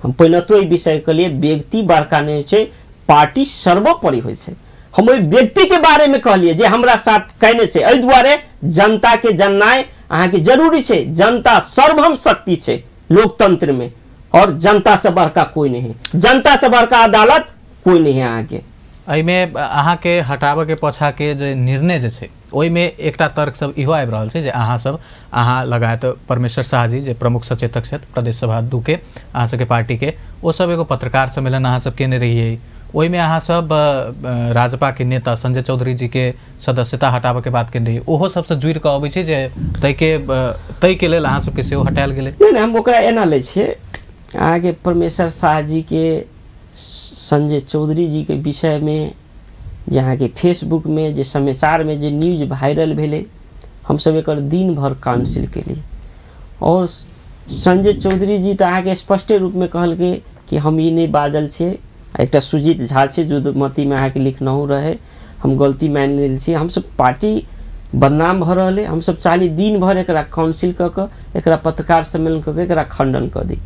Speaker 2: हम पहिने तो एहि विषय कहलियै व्यक्ति बड़का नहि होइ छै, पार्टी सर्वोपरि होइ छै। हम ओहि व्यक्ति के बारे में कहलियै जे हमरा साथ कहने छै, एहि दुआरे जनता के जाननाइ अहाँके जरूरी छै। जनता सर्वम शक्ति छै लोकतंत्र में, और जनता से बड़का कोई नहीं है, जनता से बड़का अदालत कोई नहीं है। अहाँके
Speaker 1: एहिमे अहाँके हटाबऽ के पाछा के जे निर्णय जे छै ओहिमे एकटा तर्क सब इहो आबि रहल छै जे अहाँ सब, अहाँ लगायत परमेश्वर शाह जी जे प्रमुख सचेतक छथि प्रदेश सभा 2 के अहाँ सबके पार्टी के, ओ सब एगो पत्रकार सम्मेलन अहाँ सब केने रहियै, ओहिमे अहाँ सब राजपा के नेता संजय चौधरी जी के सदस्यता हटाबऽ के बात केने रहियै, ओहो सबसँ जुड़ि कऽ अबै छै जे ताहिके लेल अहाँ सबके सेहो हटायल गेलै।
Speaker 2: नहि नहि, हम ओकरा एना लै छियै, अहाँके परमेश्वर शाह जी के संजय चौधरी जी के विषय में जे अहाँके फेसबुक में जे समाचार में जे न्यूज वायरल भेलै, हमसब एकर दिन भर काउंसिल केलियै। और संजय चौधरी जी तऽ अहाँके स्पष्टे रूपमे कहलकै कि हम ई नहि बाजल छियै। एकटा सुजीत झा छै जुदमतीमे अहाँके लिखनहु रहै, हम गलती मानि लेल छियै, हमसब पार्टी बदनाम भऽ रहल है, हमसब चाहली दिन भर एकरा काउंसिल कऽ कऽ एकरा पत्रकार सम्मेलन कऽ कऽ एकरा खंडन कऽ दी,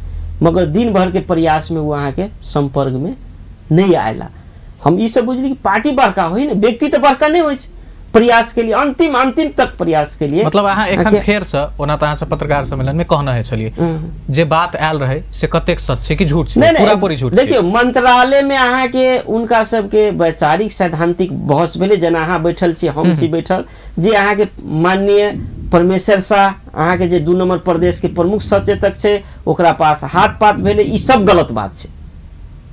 Speaker 2: मगर दिन भर के प्रयास में वो अहाँके संपर्क में नहीं आयला। हम ई सब बुझली कि पार्टी बड़का होइ ने, व्यक्ति तऽ बड़का नहि होइ छै। प्रयास के लिए अंतिम अंतिम तक प्रयास के लिए,
Speaker 1: मतलब अहाँ एखन फेर से ओना तऽ अहाँ सब पत्रकार सम्मेलन में कहने छलियै जे बात आयल रहे से कतेक सच छै कि झूठ छै? पूरा पूरी झूठ छै।
Speaker 2: देखियौ मंत्रालय में अहाँ के उनका सबके वैचारिक सैद्धांतिक बहस भेलै, जेना अहाँ बैठल छी हम छी बैठल, जे अहाँ के माननीय परमेश्वर शाह अहाँ के जे 2 नंबर प्रदेश के प्रमुख सचेतक छै ओकरा पास हाथ पात भेलै, ई सब गलत बात छै,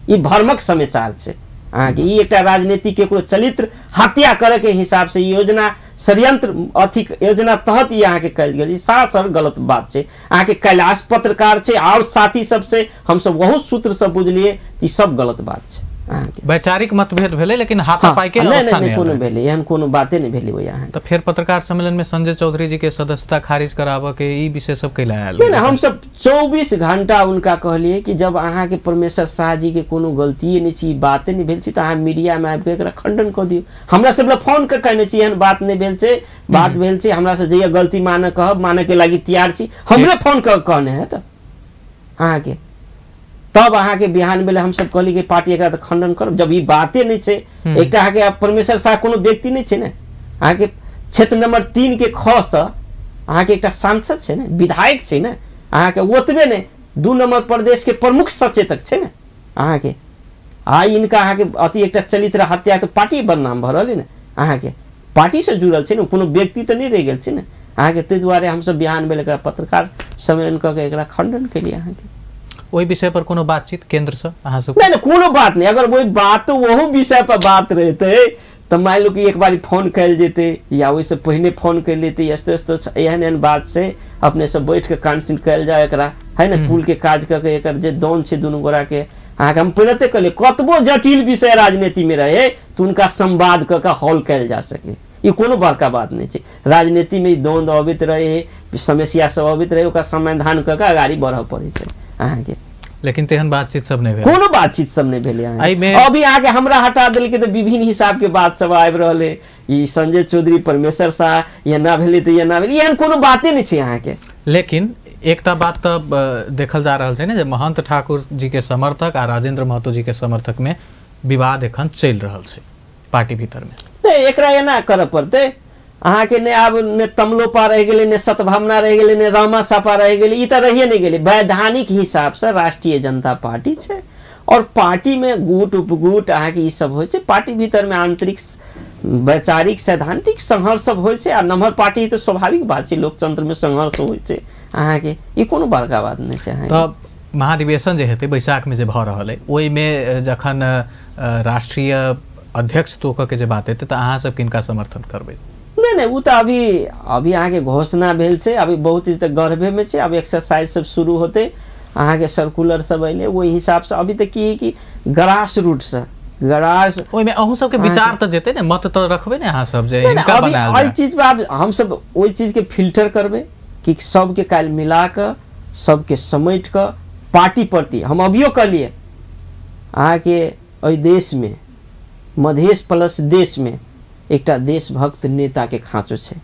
Speaker 2: ई भ्रमक समाचार छै। अहाँके ई एकटा राजनीति के कोनो चरित्र हत्या करे के हिसाब से योजना षड्यंत्र अथी योजना तहत ई अहाँके कयल गेल, ई सारासर गलत बात छै। अहाँके कैलाश पत्रकार छै और साथी सब से हमसब बहुत सूत्र सब बुझलियै, ई सब गलत बात छै। अहाँके
Speaker 1: वैचारिक मतभेद भेलै लेकिन हाथापाई के अवस्था नहि
Speaker 2: कोनो भेलै, एहन कोनो बाते नहि भेलै ओहि अहाँके।
Speaker 1: तऽ फेर पत्रकार सम्मेलन में संजय चौधरी जी के सदस्यता खारिज कराबऽ के ई विषय सब कैला आयल?
Speaker 2: नहि, हमसब 24 घंटा उनका कहलियै कि जब अहाँके परमेश्वर शाह जी के कोनो गलतिए नहि छै, बाते नहि भेल छै, तऽ अहाँ मीडिया में आबि कऽ एकरा खंडन कऽ दियौ। हमरा सब लग फोन कऽ कहने छी एहन बात नहि भेल छै, बात भेल छै, हमरा से जहिया गलती मानऽ कहब मानऽ के लागि तैयार छी, हमरे फोन कऽ कहने है। तऽ अहाँके तब अहाँके बिहान भेलै हमसब कहली कि पार्टी एकरा तऽ खंडन करब, जब ई बाते नहि छै। एकटा अहाँके परमेश्वर शाह कोनो व्यक्ति नहि छै ने, अहाँके क्षेत्र नंबर 3 के ख सँ अहाँके एकटा सांसद छै ने, विधायक छै ने, अहाँके ओतबे नहि 2 नंबर प्रदेश के प्रमुख सचेतक छै ने अहाँके। आ इनका अहाँके अति एकटा चरित्र हत्या के पार्टी बदनाम भऽ रहल है ने, अहाँके पार्टी से जुड़ल छै ने, कोनो व्यक्ति तऽ नहि रहि गेल छै ने अहाँके। ताहि दुआरे हमसब बिहान भेल एकरा पत्रकार सम्मेलन कऽ के एकरा खंडन केलियै। अहाँके
Speaker 1: ओहि विषय पर कोनो बातचीत केंद्र से अहाँ सब?
Speaker 2: नहीं नहीं, कोनो बात नहीं। अगर वही बात वही विषय पर बात रहते तो मान लो कि एक बार फोन कल जेते या ओहिसे पहिने फोन कर लेते, यस्तो यस्तो एहन एहन बात से अपने सब बैठ के काउंसिल कल जाए एकरा, है ना, पुल के काज कऽ के एकर जे दौन छै दुनू गोरा के। अहाँके हम पहिने कहलियै कतबो जटिल विषय राजनीति में रहे तो उनका संवाद कऽ के हॉल कयल जा सके, ई कोनो बड़का बात नहीं छै। राजनीति में द्वंद अबैत रहे, समस्या सब अबैत रहे, ओकरा समाधान कऽ के अगाड़ी बढ़ऽ पड़ै छै अहाँके।
Speaker 1: लेकिन तेहन बातचीत सब नहीं भेल,
Speaker 2: कोनो बातचीत सब नहीं भेलै। अभी अहाँके हमरा हटा देलकै तऽ विभिन्न हिसाब के बात सब आबि रहल है, ई संजय चौधरी परमेश्वर शाह एना भेलै तऽ एना भेलै, एहन कोनो बाते नहि छै अहाँके।
Speaker 1: लेकिन एकटा बात तऽ देखल जा रहल छै ने जे महंत ठाकुर जी के समर्थक आ राजेंद्र महतो जी के समर्थक में विवाद एखन चलि रहल छै पार्टी भीतर में।
Speaker 2: नहि, एकरा एना करऽ पड़तै अहाँके, नहि आब ने तमलोपा रहि गेलै, ने सतभावना रहि गेलै, ने रामा सापा रहि गेलै, ई तऽ रहिए नहि गेलै। वैधानिक हिसाबसँ राष्ट्रीय जनता पार्टी छै और पार्टी में गुट उपगुट अहाँके ई सब होइ छै, पार्टी भीतरमे आंतरिक वैचारिक सैद्धांतिक संघर्ष सब होइ छै। आ नमहर पार्टी तऽ स्वाभाविक बात छै, लोकतंत्रमे संघर्ष होइ छै अहाँके, ई कोनो बड़का बात नहि छै।
Speaker 1: तऽ महाधिवेशन जे हेतै बैसाख में जे भऽ रहल अइ ओहिमे जखन राष्ट्रीय अध्यक्ष तोकऽ के जे बात हेतै तऽ अहाँ सब किनका समर्थन करबै?
Speaker 2: नहीं नहीं, वो तो अभी अभी अहाँके घोषणा भेल छै, अभी बहुत चीज तऽ गर्भेमे छै, अभी एक्सरसाइज सब शुरू होतै, अहाँके सर्कुलर सब अयलै ओहि हिसाबसँ। अभी तऽ की है कि ग्रास रूटसँ ग्रास
Speaker 1: ओहिमे अहूँ सबके विचार तऽ जेतै ने, मत तऽ रखबै ने अहाँ सब जे हिनका बनायल
Speaker 2: जाय। एहि चीज पर आब हमसब ओहि चीजके फिल्टर करबै कि सबके काल्हि मिला कऽ सबके समेट कऽ पार्टी प्रति हम अभियो कहलियै अहाँके एहि देशमे मधेश प्लस देशमे एकटा देशभक्त नेता के खाँचो छै।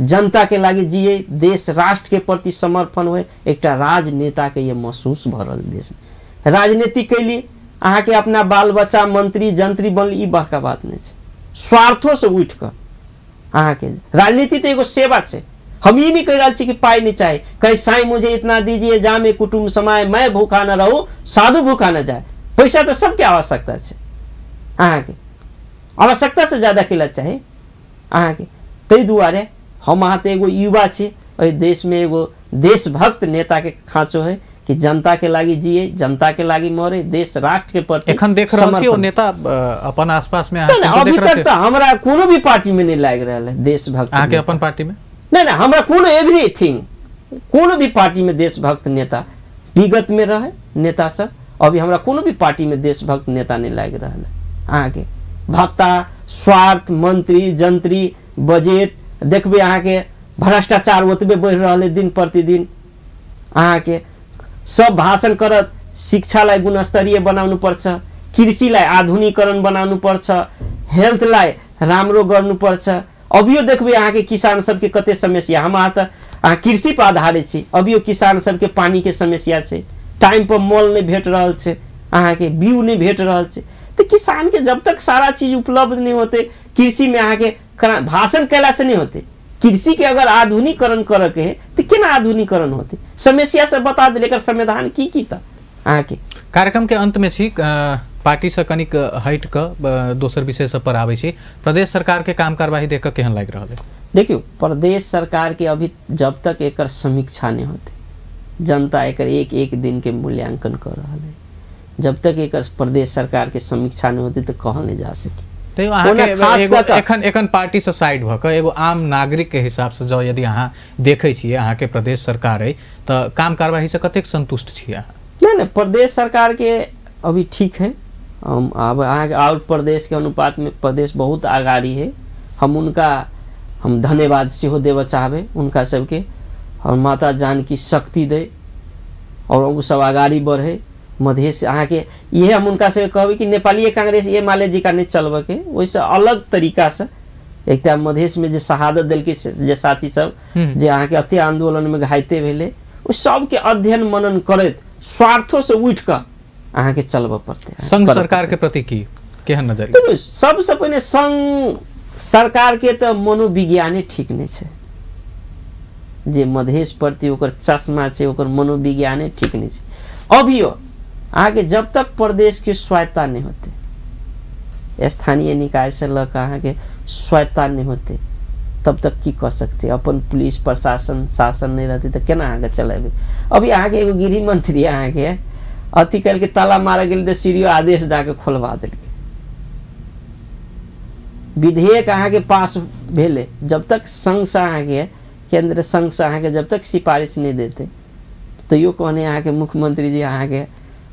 Speaker 2: जनता के लागि जिए, देश राष्ट्र के प्रति समर्पण होए, एकटा राजनेता के ये महसूस भऽ रहल देश में। राजनीति कैली अहाँके अपना बाल बच्चा मंत्री जंत्री बनली, ई बड़का बात नहीं छै। स्वार्थो से उठि कऽ अहाँके राजनीति तऽ एगो सेवा छै। हम ई नहीं कहि रहल छी कि पाइ नहीं चाही, कहीं साईं मुझे इतना दीजिए जामे कुटुम्ब समाए, मैं भूखा न रहूं साधु भूखा न जाए। पैसा तऽ सबके आवश्यकता छै, अहाँके आवश्यकता से ज्यादा केला चाही अहाँके। ताहि दुआरे हम अहाँ तऽ एगो युवा छी, एहि देशमे एगो देशभक्त नेताके खाँचो है कि जनता के लागि जिए, जनता के लागि मरे, देश राष्ट्र के प्रति।
Speaker 1: एखन देख रहल छी ओ नेता अपन आसपास में
Speaker 2: अभी तक तऽ हमरा कोनो भी पार्टी में नहीं लागि रहल है देशभक्त।
Speaker 1: अहाँके अपन पार्टी में
Speaker 2: नहीं नहीं, हमरा कोनो एवरीथिंग कोनो भी पार्टी में देशभक्त नेता विगत में रहे नेता सब, अभी हमरा कोनो भी पार्टी में देशभक्त नेता नहीं लागि रहल है। अहाँके भत्ता स्वार्थ मंत्री जंत्री बजट देखबै अहाँके भ्रष्टाचार ओतबे बढ़ि रहल है दिन प्रतिदिन। अहाँके सब भाषण करत शिक्षालाई गुणस्तरीय बनाउनु पर्छ, कृषिलाई आधुनिकीकरण बनाउनु पर्छ, हेल्थलाई राम्रो गर्नुपर्छ। अभियो देखबै अहाँके किसान सबके कते समस्या। हम अहाँ तऽ अहाँ कृषि पर आधारित छी, अभियो किसान सबके पानीके समस्या छै, टाइम पर मल नहि भेट रहल छै, अहाँके बीउ नहि भेट रहल छै। तऽ किसानके जब तक सारा चीज उपलब्ध नहि होतै, कृषिमे अहाँके भाषण कयलासँ नहि होतै। कृषि के अगर आधुनिकीकरण करे के है तो केना आधुनिकीकरण होते, समस्या से बता दिले एकर समाधान की की त अहाँके।
Speaker 1: कार्यक्रम के अंत में छी पार्टी से कनिक हटि कऽ दोसर विषय सब पर आबै छी। प्रदेश सरकार के काम कार्यवाही देख कऽ केहन लागि रहल है?
Speaker 2: देखियौ प्रदेश सरकार के अभी जब तक एकर समीक्षा नहीं होते, जनता एकर एक एक दिन के मूल्यांकन कर रहल है। जब तक एकर प्रदेश सरकार के समीक्षा नहीं होते तो कहल नहीं जा सके।
Speaker 1: तैयो अहाँके एखन एखन पार्टी से साइड भऽ कऽ एगो आम नागरिक के हिसाब से जँ यदि अहाँ देखै छियै अहाँके प्रदेश सरकार अइ तऽ काम कार्यवाही से कतेक संतुष्ट छियै अहाँ?
Speaker 2: नहीं नहीं, प्रदेश सरकार के अभी ठीक है। हम अब अहाँके और प्रदेश के अनुपात में प्रदेश बहुत आगाड़ी है। हम उनका हम धन्यवाद सेहो देबऽ चाहबै उनका सबके, और माता जानकी शक्ति दे और ओ सब अगाड़ी बढ़े मधेश। अहाँके इहे हम उनका से कहबै कि नेपालीय कांग्रेस एमाले जी का नहीं चलबऽके, ओहिसँ अलग तरीकासँ एकटा मधेशमे जे शहादत देलकै जे साथी सब जे अहाँके अते आन्दोलनमे घायते भेलै, ओ सबके अध्ययन मनन करैत स्वार्थोसँ उठि कऽ अहाँके चलबऽ पड़तै।
Speaker 1: संघ सरकार के प्रति की केहन नजरिया?
Speaker 2: सबसँ पहिने संघ सरकार के तऽ मनोविज्ञाने ठीक नहि छै, जे मधेश प्रति ओकर चश्मा छै ओकर मनोविज्ञाने ठीक नहि छै। अभियो अहाँके जब तक प्रदेश के स्वायत्ता नहीं होते, स्थानीय निकाय से लऽ कऽ अहाँके स्वायत्ता नहीं होते, तब तक की कऽ सकते। अपन पुलिस प्रशासन शासन नहीं रहते तऽ केना अहाँके चलेबै। अभी अहाँके एगो गृह मंत्री अहाँके अथी कलके ताला मारऽ गेल तऽ सीडीओ आदेश दऽ कऽ खोलवा देलकै। विधेयक अहाँके पास भेलै, जब तक संघ से अहाँके केंद्र संघ से अहाँके जब तक सिफारिश नहीं देते, तैयो कहने अहाँके मुख्यमंत्री जी अहाँके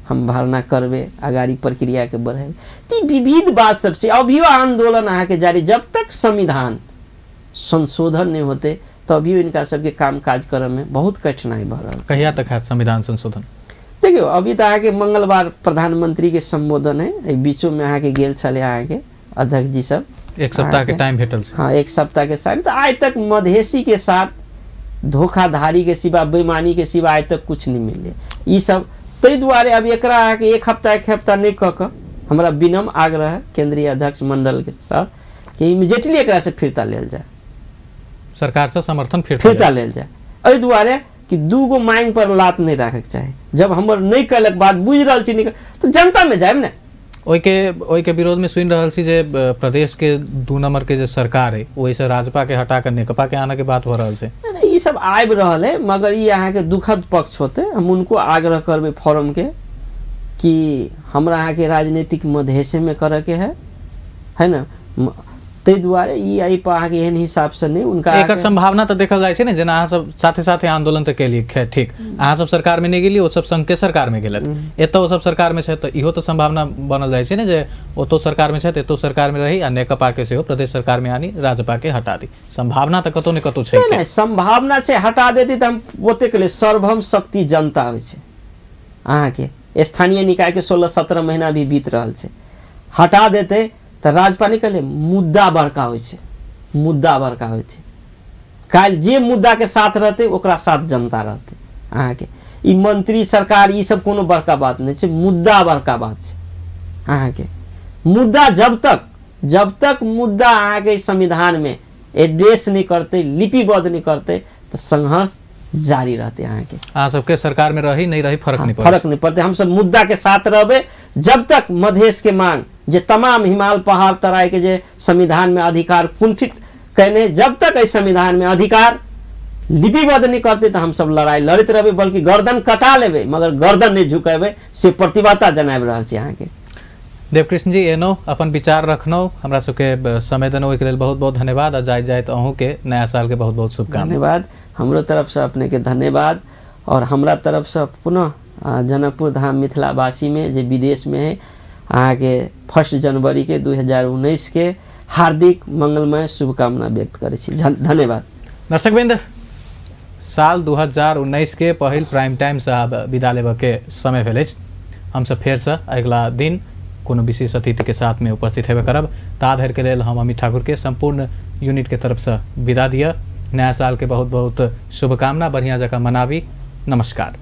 Speaker 2: हम भरना करबै, अगाड़ी प्रक्रिया के बढ़ेबै। तऽ विविध बात सब छै। अभियो आंदोलन अहाँके जारी, जब तक संविधान संशोधन नहीं होते तो अभियो इनका सबके काम काज करऽ में बहुत कठिनाई भऽ रहल छै।
Speaker 1: कहिया तक हैत संविधान संशोधन?
Speaker 2: देखियौ अभी तऽ अहाँके मंगलवार प्रधानमंत्री के संबोधन है, एहि बीचो में अहाँके गेल छलै अहाँके अध्यक्ष जी सब,
Speaker 1: एक सप्ताह के टाइम भेटल छै।
Speaker 2: हाँ, एक सप्ताह के टाइम। तऽ आइ तक मधेसी के साथ धोखाधड़ी के सिवा बेईमानी के सिवा आइ तक कुछ नहीं मिललै ई सब। ताहि दुआरे अब एकरा अहाँके एक हफ्ता नहि कऽ कऽ हमरा विनम्र आग्रह है केंद्रीय अध्यक्ष मंडल के साथ कि इमीडिएटली एकरा से फिरता लेल जाए,
Speaker 1: सरकार से समर्थन फिरता
Speaker 2: लेल जाए। एहि दुआरे कि दूगो मांग पर लात नहीं राखैके चाही। जब हमर नहीं कयलक बात बुझि रहल छी तऽ जनता में जायब ने।
Speaker 1: ओहिके विरोध में सुनि रहल छी जे प्रदेश के 2 नंबर के जे सरकार है ओहिसँ राजपा के हटा कऽ नेकपा के आने के बात हो रहल छै।
Speaker 2: ई सब आबि रहल है, मगर ई अहाँके दुखद पक्ष होते। हम उनको आग्रह करबै फोरम के कि हमरा अहाँके राजनीतिक मधेशे में करऽ के है, है ना। ताहि दुआरे ई एहि पर अहाँके एहन हिसाबसँ नहि उनका
Speaker 1: एकर संभावना तऽ देखल जाइ छै ने। जेना अहाँ सब साथे साथे आंदोलन तऽ केलियै, खैर ठीक, अहाँ सब सरकार में नहि गेलियै, ओ सब संघ के सरकार में गेलथि, एतऽ ओ सब सरकार में छै, तऽ इहो तऽ संभावना बनल जाइ छै ने जे ओतौ सरकार में छथि एतौ सरकार में रही आ नेकपा के सेहो प्रदेश सरकार में आनी राजपा के हटा दी। संभावना तऽ कतौ ने कतौ छै।
Speaker 2: नहि, संभावना छै, हटा देती तऽ हम ओतेक ले सर्वम शक्ति जनता होइ छै। अहाँके स्थानीय निकाय के 16-17 महीना भी बीत रहल छै, हटा देतै तऽ राजपाल कहले मुद्दा बड़का होइ छै, मुद्दा बड़का होइ छै। काल्हि जे मुद्दाके साथ रहतै ओकरा साथ जनता रहतै। अहाँके ई मंत्री सरकार ई सब कोनो बड़का बात नहि छै, मुद्दा बड़का बात छै। अहाँके मुद्दा जब तक मुद्दा अहाँके संविधानमे एड्रेस नहि करतै, लिपिबद्ध नहि करतै, तऽ संघर्ष जारी रहतै। अहाँके
Speaker 1: अहाँ सबके सरकार में रही नहीं रही फर्क नहीं,
Speaker 2: फर्क नहीं पड़तै। हम सब मुद्दा के साथ रहबै जब तक मधेश के मांग जे तमाम हिमाल पहाड़ तराई के जे संविधान में अधिकार कुंठित कयने, जब तक एहि संविधान में अधिकार लिपिबद्ध नहीं करते तो हम सब लड़ाई लड़ैत रहबै, बल्कि गर्दन कटा लेबै मगर गर्दन नहीं झुकेबै, से प्रतिबद्धता जनाबि रहल छी अहाँके।
Speaker 1: देवकृष्ण जी एनो अपन विचार रखनो, हमरा सबके समय देनो, ओहिके लेल बहुत बहुत धन्यवाद। आ जाइत जाइत अहूँके नया साल के बहुत बहुत शुभकामना।
Speaker 2: धन्यवाद, हमरो तरफसँ अपनेके धन्यवाद। और हमरा तरफसँ पुनः जनकपुर धाम मिथिलावासीमे जे विदेशमे है अहाँके 1 जनवरी के 2019 के हार्दिक मंगलमय शुभकामना व्यक्त करै छी। धन्यवाद।
Speaker 1: दर्शकवृंद, साल 2019 के पहिल प्राइम टाइम से आब विदा लेबऽ के समय भेल अछि। हमसब फेरसँ अगिला दिन कोनो विशेष अतिथि के साथ में उपस्थित हेबे करब। ता धरि के लेल हम अमित ठाकुर के संपूर्ण यूनिट के तरफ से विदा दिअ। नया साल के बहुत बहुत शुभकामना, बढ़िया जगह मनाबी। नमस्कार।